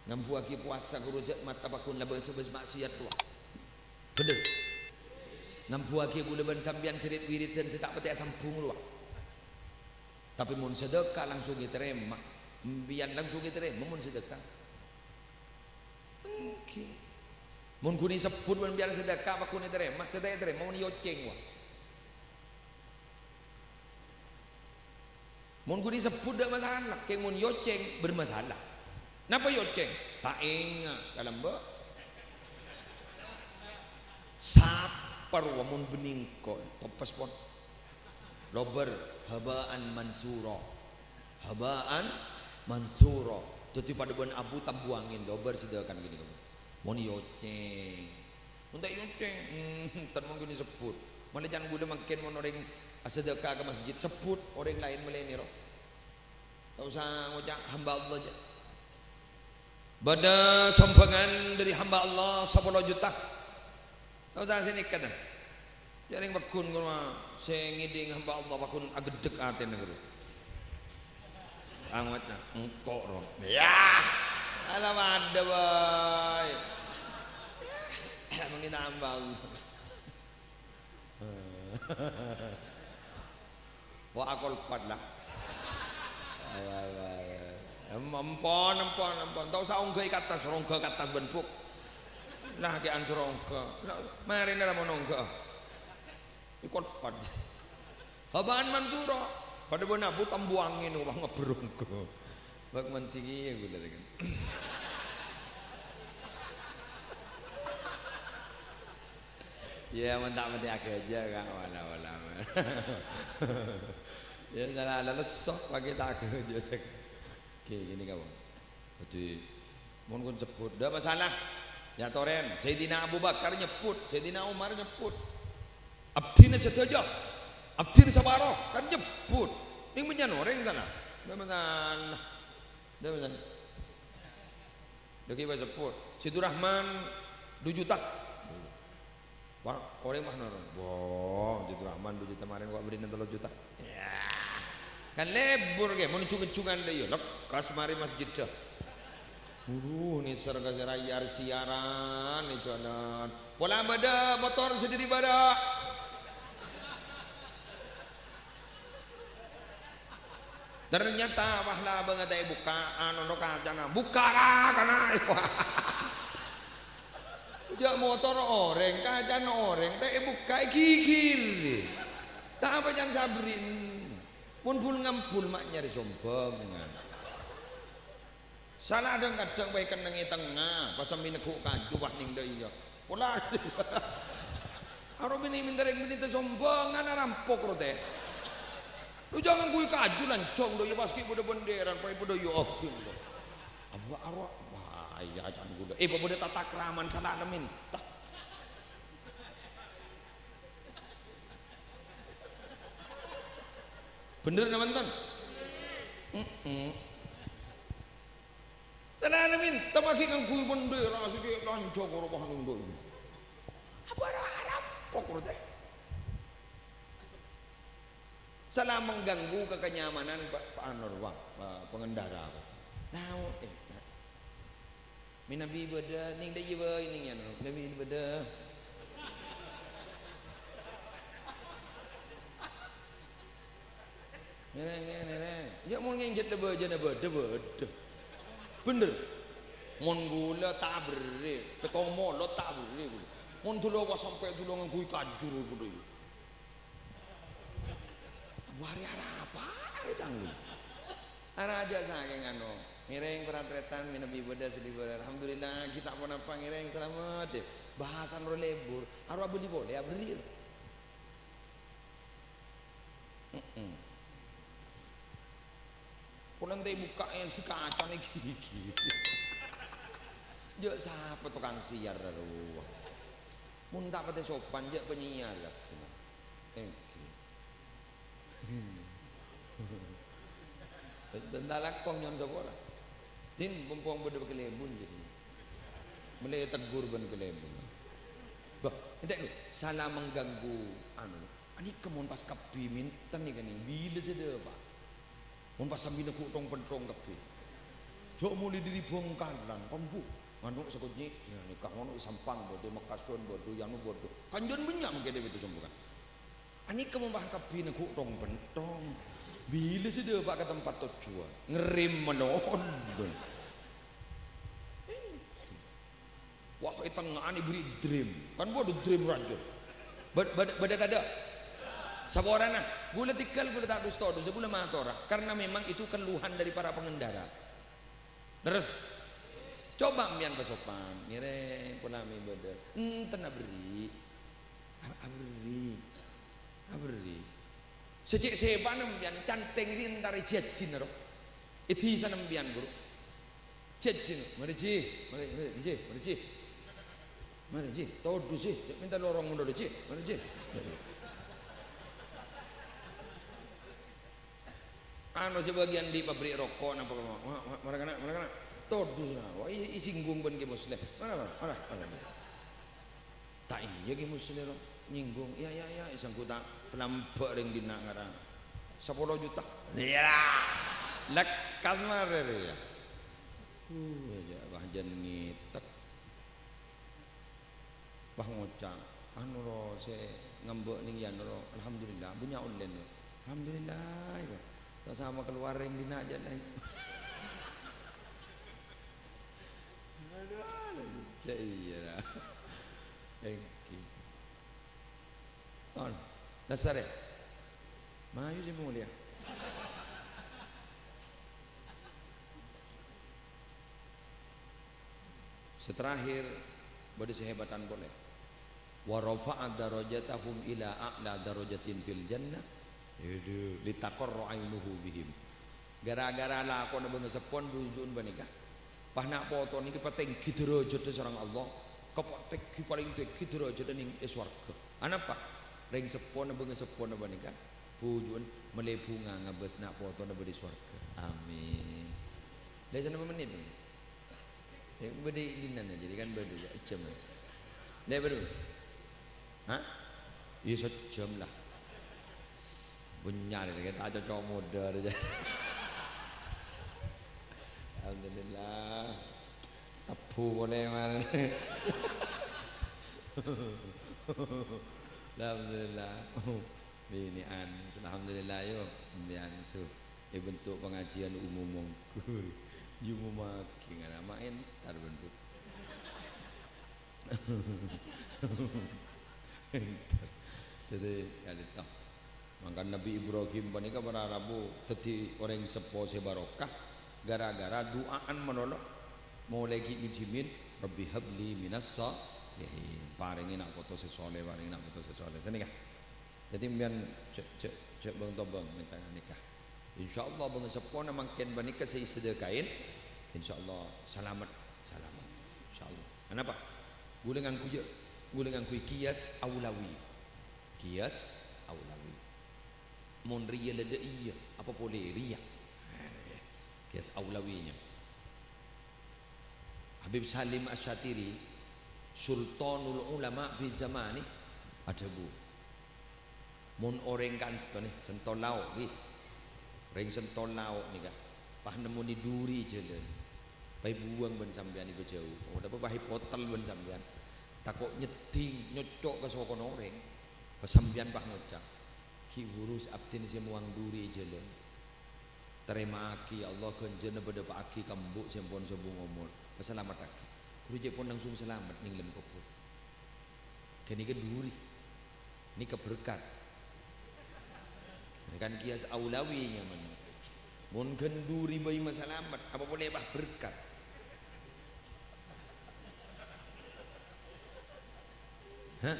Ngambuwâghi powasa ghuru jâ' mata pagghun la bâs-bâs ma'siyat rowa. Bhender. Ngambuwâghi kaulâ bân sampèyan sè rit-wiridan sè ta' patè asambhung rowa. Tapè mon sadhâka langsung ètarèma, empèyan langsung ètarèma mon sadhâka. Èngghi. Mon ghun èsebbhut bân empèyan sadhâka, apa ghun ètarèma? Sè ta' ètarèma mon èocèng, wa. Mon ghun èsebbhut, ta' masalah, kèng mon èocèng, bermasalah. Napa èocèng? Ta' enga', kalambâ'. Sapa rowa mon bânnè engko', toppes pon. Lobâr, haba'an mansura. Haba'an mansura. Dhâddhi padâ bân abu tambuwangèn, lobâr sadhâkana ghânèka. Mon èocèng. Mon ta' èocèng, hmm, ten mangkèn èsebbhut. Malè can ghulâ mangkèn mon orèng asadhâka ka masjid, sebbhut orèng laèn malènè, ro. Ta' osa ngoca' hamba Allah jâ. Bâdâ sombhângan dâri hamba Allah sapolo juta. Ta' osa sanèka, tan. Jâ' rèng pagghun ngono, sè ngèdhing hamba Allah pagghun ageddhek atèna, ghuru. Angoca', engko', ro. Yah! Ala padâ, bâi. Mangkèn hamba Allah. Wa akolpat, la. Em-, empon, empon, empon. Ta' osa ongghâi ka attas, rongghâ ka attas bân buk. Nah, kèan sè rongghâ. Nah, marèna la mon ongghâ. Èkolpat. Haba'an mansura. Padâ bân abu tambuwangèn, wah, ngebbher ongghâ. Bâk mendhingiyâ ghulâ, kan. Yâ, mon ta' patè aghâjâ, Ka', wala, wala. Yâ, sala, la lesso, paghi ta' aghâjâ, sè. Oke, ghânèka, Bang. Dhâddhi, mon ghun sebbhut, ta' masalah. Yâ, torèn. Sayyidina Abu Bakar nyebbhut, Sayyidina Umar nyebbhut. Abdhina sadhâjâ, abdhina saparo, kan nyebbhut. Nèng bânnya'an orèng sala. Ta' masalah. Ta' masalah. Dhâggi' pas sebbhut, Sidurrahman du juta. Wah, orèng mah noron. Wah, Sidurrahman du juta, marèna ko' bâdhina tello juta. Yah. Kan lebur, ghi, mon jhung-jhungan dâ' iyâ, lekkas marè masjidda. Waduh, nèser ka sè rayar siyaran, nè jhâlân. Pola bâdâ motor sè dhâri bâdâ. Ternyata, wah, labângnga ta' èbukka', anu, no, kacana. Bukka' ra, kana'. Jâ' motor orèng, kacana orèng, ta' èbukka', èghighiri. Ta' apa can sabrina. Mon bul-ngambul ma' nyarè sombhângan. Sala dhâng-kadhâng bhâi kennengngè tengnga, pas sambi neggu' kaju, wah, nèng dâ' iyâ. Pola. Aro binè-, mènta rèng binè ta' sombhângan, arampok ro tè. Lo jhâ' ngangghuy kaju lanjhâng dâ' iyâ, pas ghi' bâdâ bendèran, bhâi padâ iyâ abdhina. Abâ' aro, wah, iyâ, can ghulâ. Eh, bâ-, bâdâ tatakraman sala mènta. Bhender napa enten? Heeh. Sanana mènta maghi ngangghuy bendera sè cè' lanjhâng ora pas nondho. Apa ora arampok ro tè? Sala mengganggu kekenyamanan pa-, pa-, anu, pa-, pengendara. Naon, eh, na-, mènabi bâdâ, nèng dâ' iyâ bhâi nèng yâ, mènabi bâdâ. Ngèrèng, ngèrèng, ngèrèng. Yâ, mon ngènjhât la bâjâna bâdâ, bâdâ. Bhender. Mon ghulâ ta' aberri', pètto molot ta' aberri' ghulâ. Mon dhulâ pas sampè' dhulâ ngangghuy kaju ro bâdâ. Arè arapa arè tanggung? Arè jhâ' sakèng anu, ngèrèng parat-tarètan mènabi bâdâ sè libur. Alhamdulillah, ghi' ta' ponapa ngèrèng salamet, deh. Bhâsana rowa lebur, arowa abâli polè, aberri'. Heeh. Polè ente bukka'è kacana ghi-ghi. Jhâ' sapa tokang sèyar rowa. Mon ta' patè sopan, jhâ' panyiar lagi. Èngghi. Dântala kong nyo'on sapora. Din, pompong bâdâ kalèbun, din. Mellè tegur bân kalèbun. Bâh, entè' lu, sala mengganggu, anu, anèka mon pas kabbhi mènta nèka nè, bilâ sè dâpa'? Mon pas sambi neggu' tong-pentong kabbhi. Jhâ' molè dâri Bhângkalan, kan, Bu? Nganu' sakonè', nèka nganu' Sampang bâdâ, Mekkasuwân bâdâ, Yanu bâdâ. Kanjân bânnya' mangkèn è bâdâ sompokan. Anèka mon pas kabbhi neggu' tong-pentong. Bilâ sè dâpa' ka tempat tojjhuwân? Ngerrèm manoon. Wah, è tengnga'an èberri' drèm. Kan bâdâ drèm rajâ. Bâ-, bâdâ, bâdâ tadâ'? Saporana. Ghulâ tèngghâl, ghulâ ta' dus-todus, ghulâ matora. Karena memang itu keluhan dari para pengendara. Lerres? Coba empèyan pasopan, ngèrèng pola mè' bâdâ. Enten aberri'. A-, aberri'. Aberri'. Sè cè' sèpa'na empèyan, cantèng rè entarè jhâjhina, ro. È dhisana empèyan, ghuru. Jhâjhina. Marè, Ji. Marè, marè, Ji. Marè, Ji. Marè, Ji. Todus, Ji. Jhâ' mènta lorong mondhâr, Ji. Marè, Ji. Anu sè bâgiyân dâri pabrik roko' napa kemma? Wa-, wa-, mara kana', mara kana'. Todus, nah. Wa, i-, èsinggung bân Kè Musleh. Mara, mara, mara, mara. Ta' iyâ Kè Musleh ro nyinggung. Iyâ, iyâ, iyâ, èsangghu ta' palambâ' rèng dinna' ngarang sapolo juta. Iyâ. Lekkas marè rèya. Uh, jhâ' wah jân ngètèk. Pas ngoca', anu ro, sè ngambâ' nèng yâ anu ro, alhamdulillah, bânnya' ollèna. Alhamdulillah, iyâ. Ta' sama kalowar rèng dinna' jhâ' laèn. Adhu, jhâ' iyâ, ra. Èngghi. On, dasarè. Mayu sè molèya. Sè terakhir, bâdâ sè hèbatan polè. "Wa rafa'a darajatahum ila a'la darajatin fil jannah." Adhu, "Litaqarra ainuhu bihim." Gara-gara lakona bângaseppona bhuju'na panèka, pas na' poto nèka èpatèngghi dârâjâddhâ sareng Allah, èpatèngghi palèng tèngghi dârâjâddhâ nèng è sowarghâ. Anapa? Rèng seppona bângaseppona panèka bhuju'na mellè bhunga ngabâs na' potona bâdâ è sowarghâ. Amin. Lè, sanapa mennit? Yâ, bâdâ è dinna', jadi kan bâdâ, yâ, jam. Lè, bâdâ. Hah? Iyâ, sajjhâm la. Bânnya' rè, ta' cocok modâ rè. Alhamdulillah. Tebbhu polè, man. Alhamdulillah. Binè'an. Alhamdulillah, yâ, binè'an su. È bentuk pengajian umum mongghu. Yâ, umum lagi, nggak nama entar bentuk. Dhâddhi, ka'dinto. Mangkana Nabbhi Ibrahim panèka para rabu dhâddhi orèng seppo sè barokah, gara-gara du'aan malolo. Molaè ghi' min-jhimin, "Rabbi habli minas shalihin." Parèngè na' poto sè sholèh, parèngè na' poto sè sholèh. Sanèka. Dhâddhi, sampèyan jhâ', jhâ', jhâ' bâng-tobâng mènta ghânèka. Insyaallah, bângaseppona mangkèn panèka sè èsadhâkaè. Insyaallah, salamet, salamet. Insyaallah. Anapa? Ghulâ ngangghuy, ghulâ ngangghuy qiyas aulawi. Qiyas aulawi. Mon rèya la dâ' iyâ, apa polè rèya? Nah, iyâ. Qiyas aulawinya. Habib Salim Asy-Syatiri, Sultanul Ulama fi zamani, adhâbu, "Mon orèng ka'dinto nè, sèntol lao', ghi. Orèng sèntol lao' nèka, pas nemmonè duri è jhâlân, pas èbuwâng bân sampèyan, èpajhâu. Oh, napa pas èpotel bân sampèyan. Tako' nyeddhing, nyocco' ka sokona orèng. Pas sampèyan pas ngoca', 'Ghi' bhuru abdhina sè mowang duri è jhâlân. Tarèma'aghi, ya Allah, ghânjhârânna bâdâ pa'aghi ka embu' sè ampon sobung omor. Pasalamettaghi.' Ghuru cè' pon langsung salamet nèng lem kobhur. Ghânèka duri. Nèka berkat. Kan qiyas aulawi nyamana. Mon ghendhuri bhâi masalamet, apa polè bâh berkat? Hah?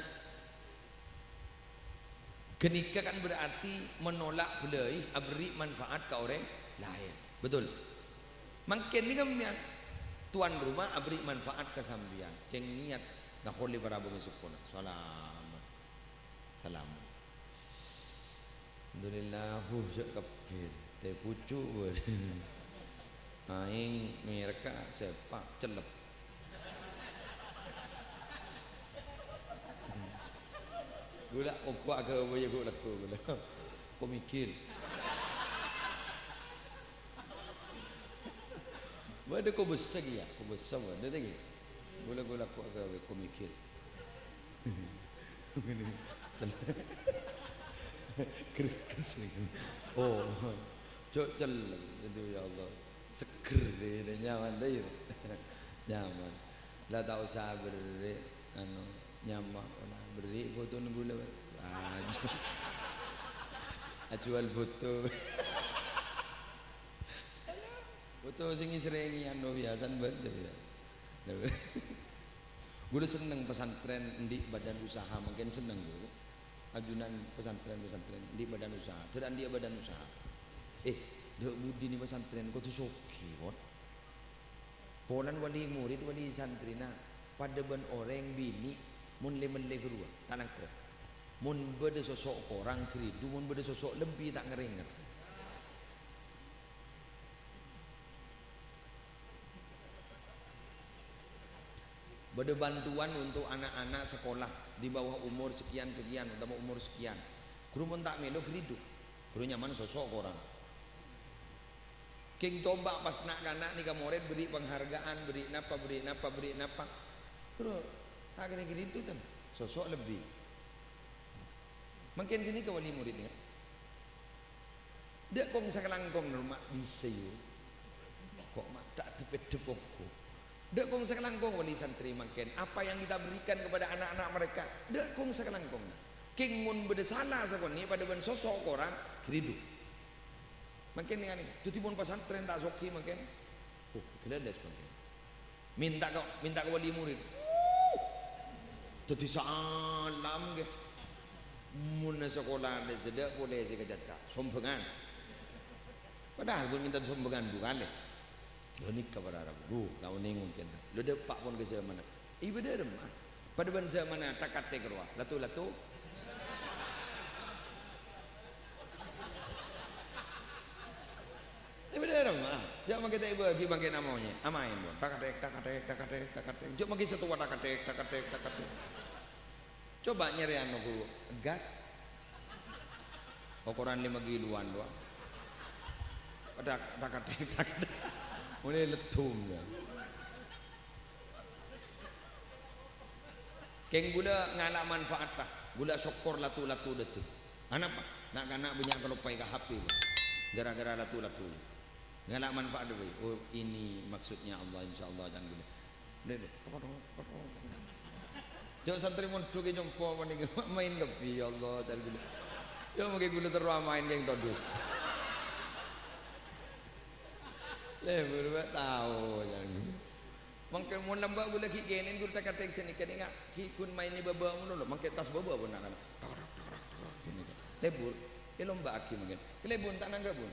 Ghânèka kan berarti menolak bâlâi aberri' manfaat ka orèng laèn. Betul? Mangkèn nèka sampèyan, tuan rumah aberri' manfaat ka sampèyan. Kèng niat ngaholè para bhângèsèpon. Salamet. Salam. Alhamdulillah, huh, jhâ' kebbit. Tè pucuk, bos. Aèng mèrka sèpa', cellep. Ghulâ opa' aghâbây ghu' lagghu' ghulâ. Ko' mèkkèr. Bâdâ ko' bessè kèya, ko' bessè bâdâ tè kèya. Ghulâ, ghulâ ko' aghâbây, ko' mèkkèr. Kris-kris. Oh. Jhâ' cellep. Aduh, ya Allah. Seger deh, deh, nyaman deh, ya. Nyaman. La ta' osa berri', anu, nyaman, berri' fotona ghulâ. Aju-, ajuwâl foto. Foto sè ngèsrèngè anu biyasana bâdâ, ya. Ghulâ senneng pesantren andi' badan usaha, mangkèn senneng, Bu. Ajunan pesantren-pesantren andi' badan usaha. Dhâddhi andi' badan usaha. Eh, dâ' budina pesantren kodhu soghi, pon. Polana wali murid, wali santrina padâ bân orèng binè' mon lè-mellè ghâruwa, ta' nangkong. Mon bâdâ soso' korang, ghâridhu, mon bâdâ soso' lebbi, ta' ngèrèngèr. Bâdâ bantuan untuk anak-anak sekolah di bawah umur sekian-sekian, otabâ umur sekian. Ghuru mon ta' mèlo, ghâridhu. Ghuru nyamana soso' korang. Kèng coba pas na'-kana' nèka morèd bherri' penghargaan, bherri' napa, bherri' napa, bherri' napa. Ghuru, ta' kèra ghâridhu, tan. Soso' lebbi. Mangkèn sè nèka wali murid, ya. Dâ' kong sakalangkong, ma' bisa, yu. Ko' ma' ta' dep-eddep ongghu. Dâ' kong sakalangkong wali santri mangkèn. Apa yang kita berikan kepada anak-anak mereka? Dâ' kong sakalangkong. Kèng mon bâdâ sala sakonè' padâ bân soso' korang, ghâridhu. Mangkèn nèngghâl. Dhâddhi mon pesantren ta' soghi mangkèn. Oh, ghâlâlès mangkèn. Mènta ka, mènta ka wali murid. Wuh! Dhâddhi salam, ghi. Mon sakola dâ' sèdhâ polè sè kacaca, sombhângan. Padahal ghun mènta sombhângan du kalè. Lha nèka para rabu. Duh, la onèng mungkin. Lha dâpa' pon ka jhâmanna. Ibâdâ remma. Padâ bân jhâmanna ta'-katè' rowa. Latu-latu. Ibâdâ remma. Jhâ' mangkè ta' èbâghi mangkèn amonyè. Amaèn, pon. Ta'-katè', ta'-katè', ta'-katè', ta'-katè'. Jhâ' mangkè sètowa ta'-katè', ta'-katè', ta'-katè'. Coba nyarè anu, ghuru, gas. Okoran lèma kiloan doang. Padâ ta'-katè', ta'-katè'. Molaè leddhum, ya. Kèng ghulâ ngala' manfaatta, ghulâ sokkor latu-latu dhâddhi. Anapa? Na'-kana' bânnya' kaloppaè ka H P, Pak. Gara-gara latu-latu. Ngala' manfaat, Pak. Oh, ini maksudnya Allah, insyaallah, can ghulâ. Lè, lè, apa dong? Apa dong? Jhâ' santri mondhuk è compo' panèka maèn kabbhi, ya Allah, can ghulâ. Ya, mangkè ghulâ terro amaèn kèng todus. Lè, buru, Pak, tao, can ghulâ. Mangkèn mon lambâ' ghulâ ghi' kènèng ghulâ ta'-katè' sè nèka nènga' ghi' ghun maènè bâbâ ngono lho, mangkèn tas bâbâ pon na'-kana'. Tok, tok, tok, tok, ngènè. Lèbur, èlombâ'aghi mangkèn. Kalèbun ta' nangghâ, Bun?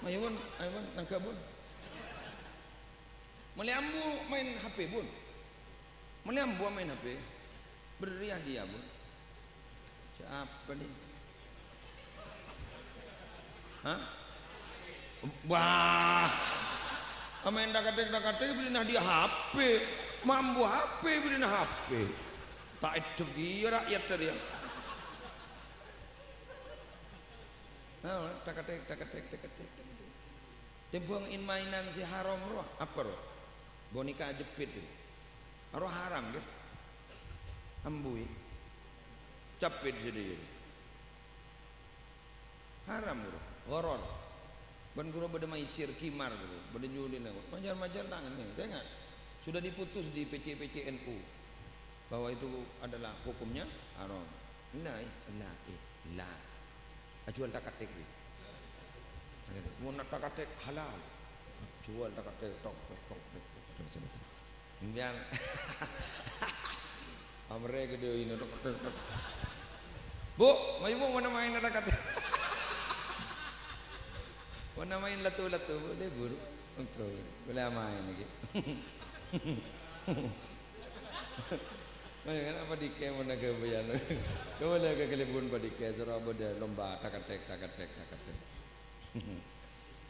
Ayo, Bun, ayo, Bun, nangghâ, Bun. Malè ambu maèn H P, Bun. Malè ambu maèn H P. Bherri' hadiah, Bun. Jhâ' apa, nè? Hah? Wah. Amaèn ta'-katè', ta'-katè' bherri'na hadiah H P. Ma' ambu H P bherri'na H P. Ta' èdhek iyâ ra'yat rèya. Nah, ta'-katè', ta'-katè', ta'-katè', ta'-katè'. Tèmbhâng in-maènan sè haram rowa, apa rowa? Boneka jepit. Aro haram, ghi? Ambu, ghi? Capit sadhâjâ. Haram, ghuru. Gharar. Bân ghuru bâdâ maisir, qimar, ghuru. Bâdâ julina, ghuru. Majar-majar tangan, nè. Saya ingat. Sudah diputus di P C P C N U bahwa itu adalah hukumnya haram. Nah, eh, nah, eh, la. Ajhuwâl takathèk, wi. Sanget. Mon takathèk halal. Ajhuwâl takathèk, tok, tok, tok, tok, tok, tok, tok. Sampèyan. Amrè ghâdhâina, tok, tok, tok. Bu, mayu, Bu, mana main takathèk? Mana main latu-latu, Bu, lebur. Oke, boleh main lagi. Mane kan apa dikè mon ghâbâyan. Coba lè ka kalèbun padikè, soro bâdâ lomba takathèk, takathèk, takathèk.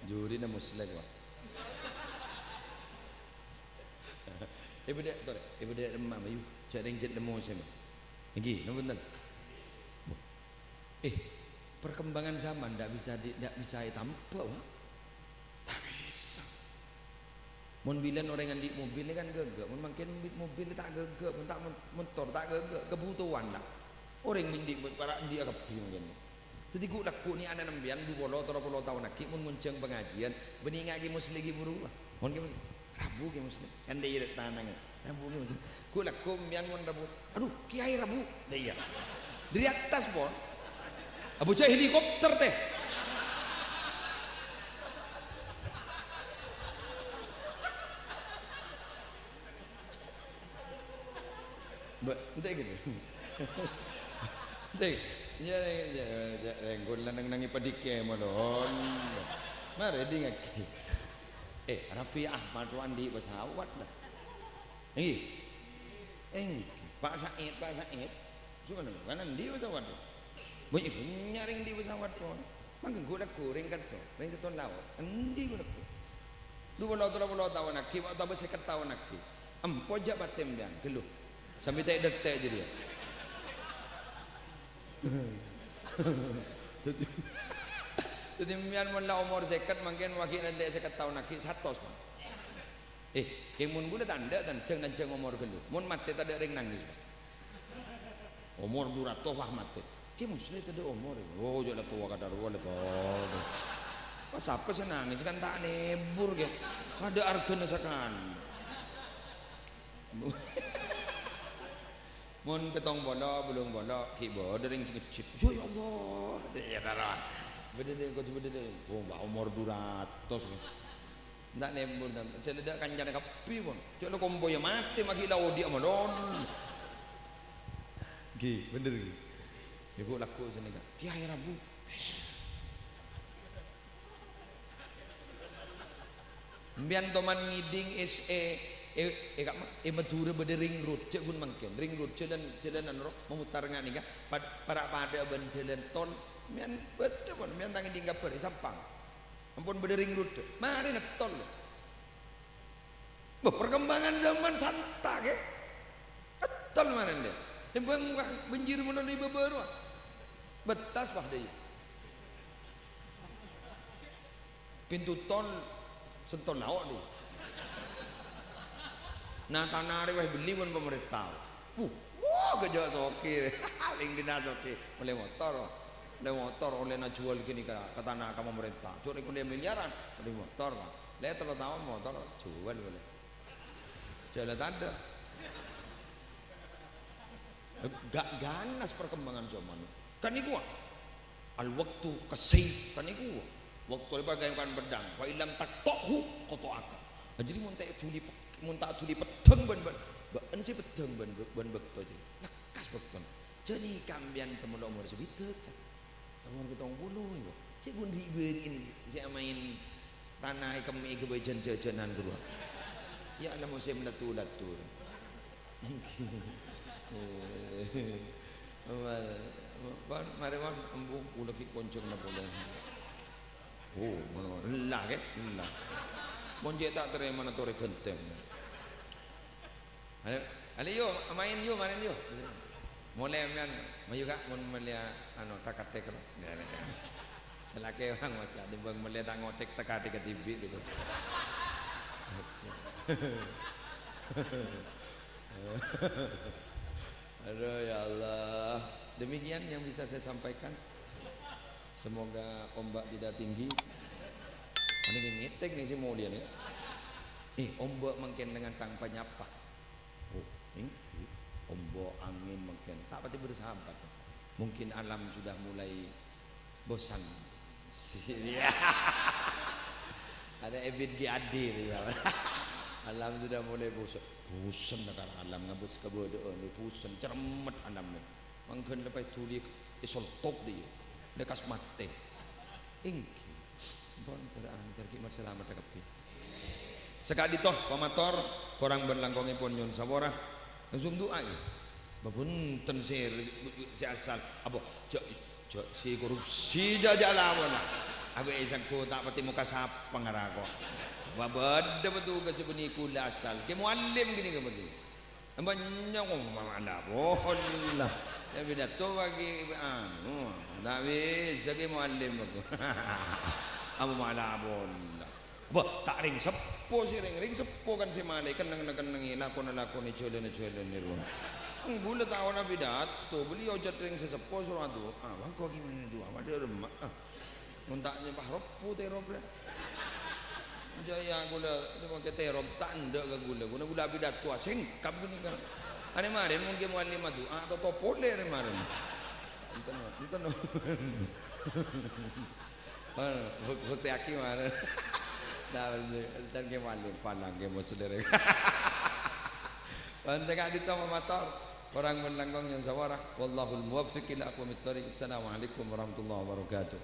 Jurina Musleh, wah. Eh, bâdâ, tor, eh, bâdâ remma, mayu. Jhâ' rèng jhât lemmo sè, ma. Èngghi, napa bhunten? Eh, perkembangan zaman ndak bisa di, ndak bisa ètampa, wah. Ta' bisa. Mon bilân orèng andi' mobil kan ghâghâ', mon mangkèn andi' mobil ta' ghâghâ', mon ta' mon-, motor ta' ghâghâ', kabhutowan la. Orèng mon andi' para' andi'â kabbhi mangkèn. Dhâddhi ghu'-lagghu' nè ana' sampèyan du polo, tello polo taon aghi' mon ngonjhâng pangajiân, bânnè ngaghi Musleh ghi' buru, wah. Mon ghi' Musleh, rabu ghi' Musleh. Kan dâri tanangnga. Rabu ghi' Musleh. Ghu'-lagghu' sampèyan mon rabu. Aduh, Kiai rabu. Lah iyâ. Dâri attas, pon. Abu jhâ' helikopter, tè. Mbak, ente gitu. Ente. Ya, ya, ya, ya, engko' lanang nangi padikè malon. Mare dingagi. Eh, Raffi Ahmad andi' pesawat, dah. Ngghi. Èngghi, Pak Said, Pak Said. Suka nang, kan andi' pesawat, dah. Banyak, banyak rèng andi' pesawat, dah. Mangkèn ghu'-lagghu' rèng ka'dinto, rèng sèttong lao'. Andi' ghu'-lagghu'. Du polo, tello polo taon aghi', otabâ sèket taon aghi'. Empo jhâ' patè sampèyan, ghâllu. Sambi tè'-dâtè' jârèya. Dhâddhi, dhâddhi sampèyan mon la omor sèket, mangkèn wagi' nantè' sèket taon aghi', satos, Pak. Eh, kèng mon ghulâ tandhâ, tan-, jhâng-tanjhâng omor ghâllu. Mon matè tadâ' rèng nangès, Pak. Omor du ratos, wah, matè. Kè Musleh tadâ' omor. Oh, jhâ' la towa kadhâ' rowa la towa. Pas sapa sè nangès kan ta' nèbur, kè. Padâ arghâna sakalè. Mon pèttong polo, bâllung polo, ghi' bâdâ rèng ngejjhit. "Ya, ya Allah." Iyâ, ta' rowa. Bâdâ rèng, kodhu bâdâ rèng. Oh, Mbak, omor du ratos. Ta' nèbur, ta'. Jhâ' la dâ' kancana kabbhi, pon. Jhâ' la kompoyya matè, maghi' la odi'â malon. Ghi, bhender, ghi. Ibu lagu sanèka. Kiai Rabu. Sampèyan toman ngèdhing è, è, è, è, ka-, è Madhurâ bâdâ ring road, jhâ' ghun mangkèn. Ring road, jhâlân, jhâlân anu, ro, mamotar nga' nèka. Pad-, para' padâ bân jhâlân tol. Sampèyan bâdâ, pon, sampèyan ta' ngèdhing kabhâr, è Sampang. Ampon bâdâ ring road. Marè nèttol. Bâh, perkembangan zaman santa, kè. Nèttol marè, dâ. Tèmbhâng, wah, bânjir malolo è bâbâ rowa. Bettas, wah, dâ. Pintu tol, sèttong lao', dâ. Nah, tana arè wah èbelli bân pamarènta. Wuh, wuh, ghâjâ' soghi. Paling dinna' soghi. Ollè motor. Ollè motor, ollèna jhuwâl ghânèka ka tana ka pamarènta. Jhâ' rèng ollè miliaran, ollè motor. Lè tello taon motor jhuwâl polè. Jhâ' la tadâ'. Ga-, ganas perkembangan zaman. Kan niku, ah. Al-waqtu kas-sayf, kan niku, ah. Wâkto rèya bâgiyân kan pedhâng. Fa illam taqta'hu qata'aka. Ah, jadi mon ta' dhuli pe-, mon ta' dhuli pedhâng bân, bân, bâ'na sè pedhâng bân, bân bâkto, jadi. Lekkas bâktona. Jhâ' nèka sampèyan temmollo omor sabidhâk, kan? Omor pèttong polo, èngko'. Cè' ghun ri'-bâri'in sè amaèn tana èkemmè'è ghâbây jhân-jhâjhânan ghâruwa. Ya Allah, mosèm lattu-lattu. Pon, marè, pon, embu, kaulâ ghi' konjhâng la polong. Oh, mano, ella, kè? Ella. Mon cè' ta' tarèmana torè ghântèng. Alè, alè, yo, maèn, yo, marèn, yo. Molè, sampèyan, mayu, Ka', mon mellèya, anu, takathèk, lo. Salakè bân ngoca', tèmbhâng mellè ta' ngothèk, takathèk kadhibi', gitu. Aduh, ya Allah. Demikian yang bisa saya sampaikan. Semoga ombak tidak tinggi. Ini ngètèk nih sih mulia nih. Eh, ombak mangkèn dengan tanpa nyapa. Oh, èngghi. Ombak angèn mangkèn. Ta' patè bersahabat. Mungkin alam sudah mulai bosan. Ada Ebit G Ade itu ya. Alam sudah mulai bosan. Bosan kan alam ngabas kabadaan, bosan, cermet alam. Mangghân lepas duli isoltok dia. Lekas mate. Inggih. Pon terang tergi mat selamat kabbhi. Saka'dinto pamator, korang bân langkongèpon nyo'on sapora. Langsung du'a, ya. Bâbunten sè, sè asal. Apa? Ja-, ja-, sè korupsi ja-, ja' lawan. Apa èsangghu ta' patè moka sapa ngarako. Bâbâdâ petugas sè bânnè ghulâ asal. Kè Muallim gini kè bânnè. Bânnya' ngomong ala pola. Ya pidato bagi anu, ta' bisa kè Muallim aku. Apa ala pola. Bâh, ta' rèng seppo sè rèng, rèng seppo kan sè malè, kennengnga-kennengngè, lakona-lakonè, jhâlâna-jhâlâna rowa. Ghulâ ta' ola pidato, beliau jhât rèng sè seppo soro adu'a. Ah, bângko gimana du'a? Padâ remma. Ah. Mon ta' nyembah robbu terop rè. Jâ' iyâ ghulâ nyembah terop ta' endâ' ka ghulâ. Ghulâ, ghulâ pidato asèngkap ghânèka. Arè marèn mon kè Muallim adu'a, totop polè arè marèn. Enten, enten. Buk-, buktèyaghi mara. Nah, enten kè Muallim, palang kè Muslim. Enten ka'dinto pamator. Korang bân langkong nyo'on sapora. Wallahul muwaffiq ila aqwamit thoriq. Assalamualaikum warahmatullahi wabarakatuh.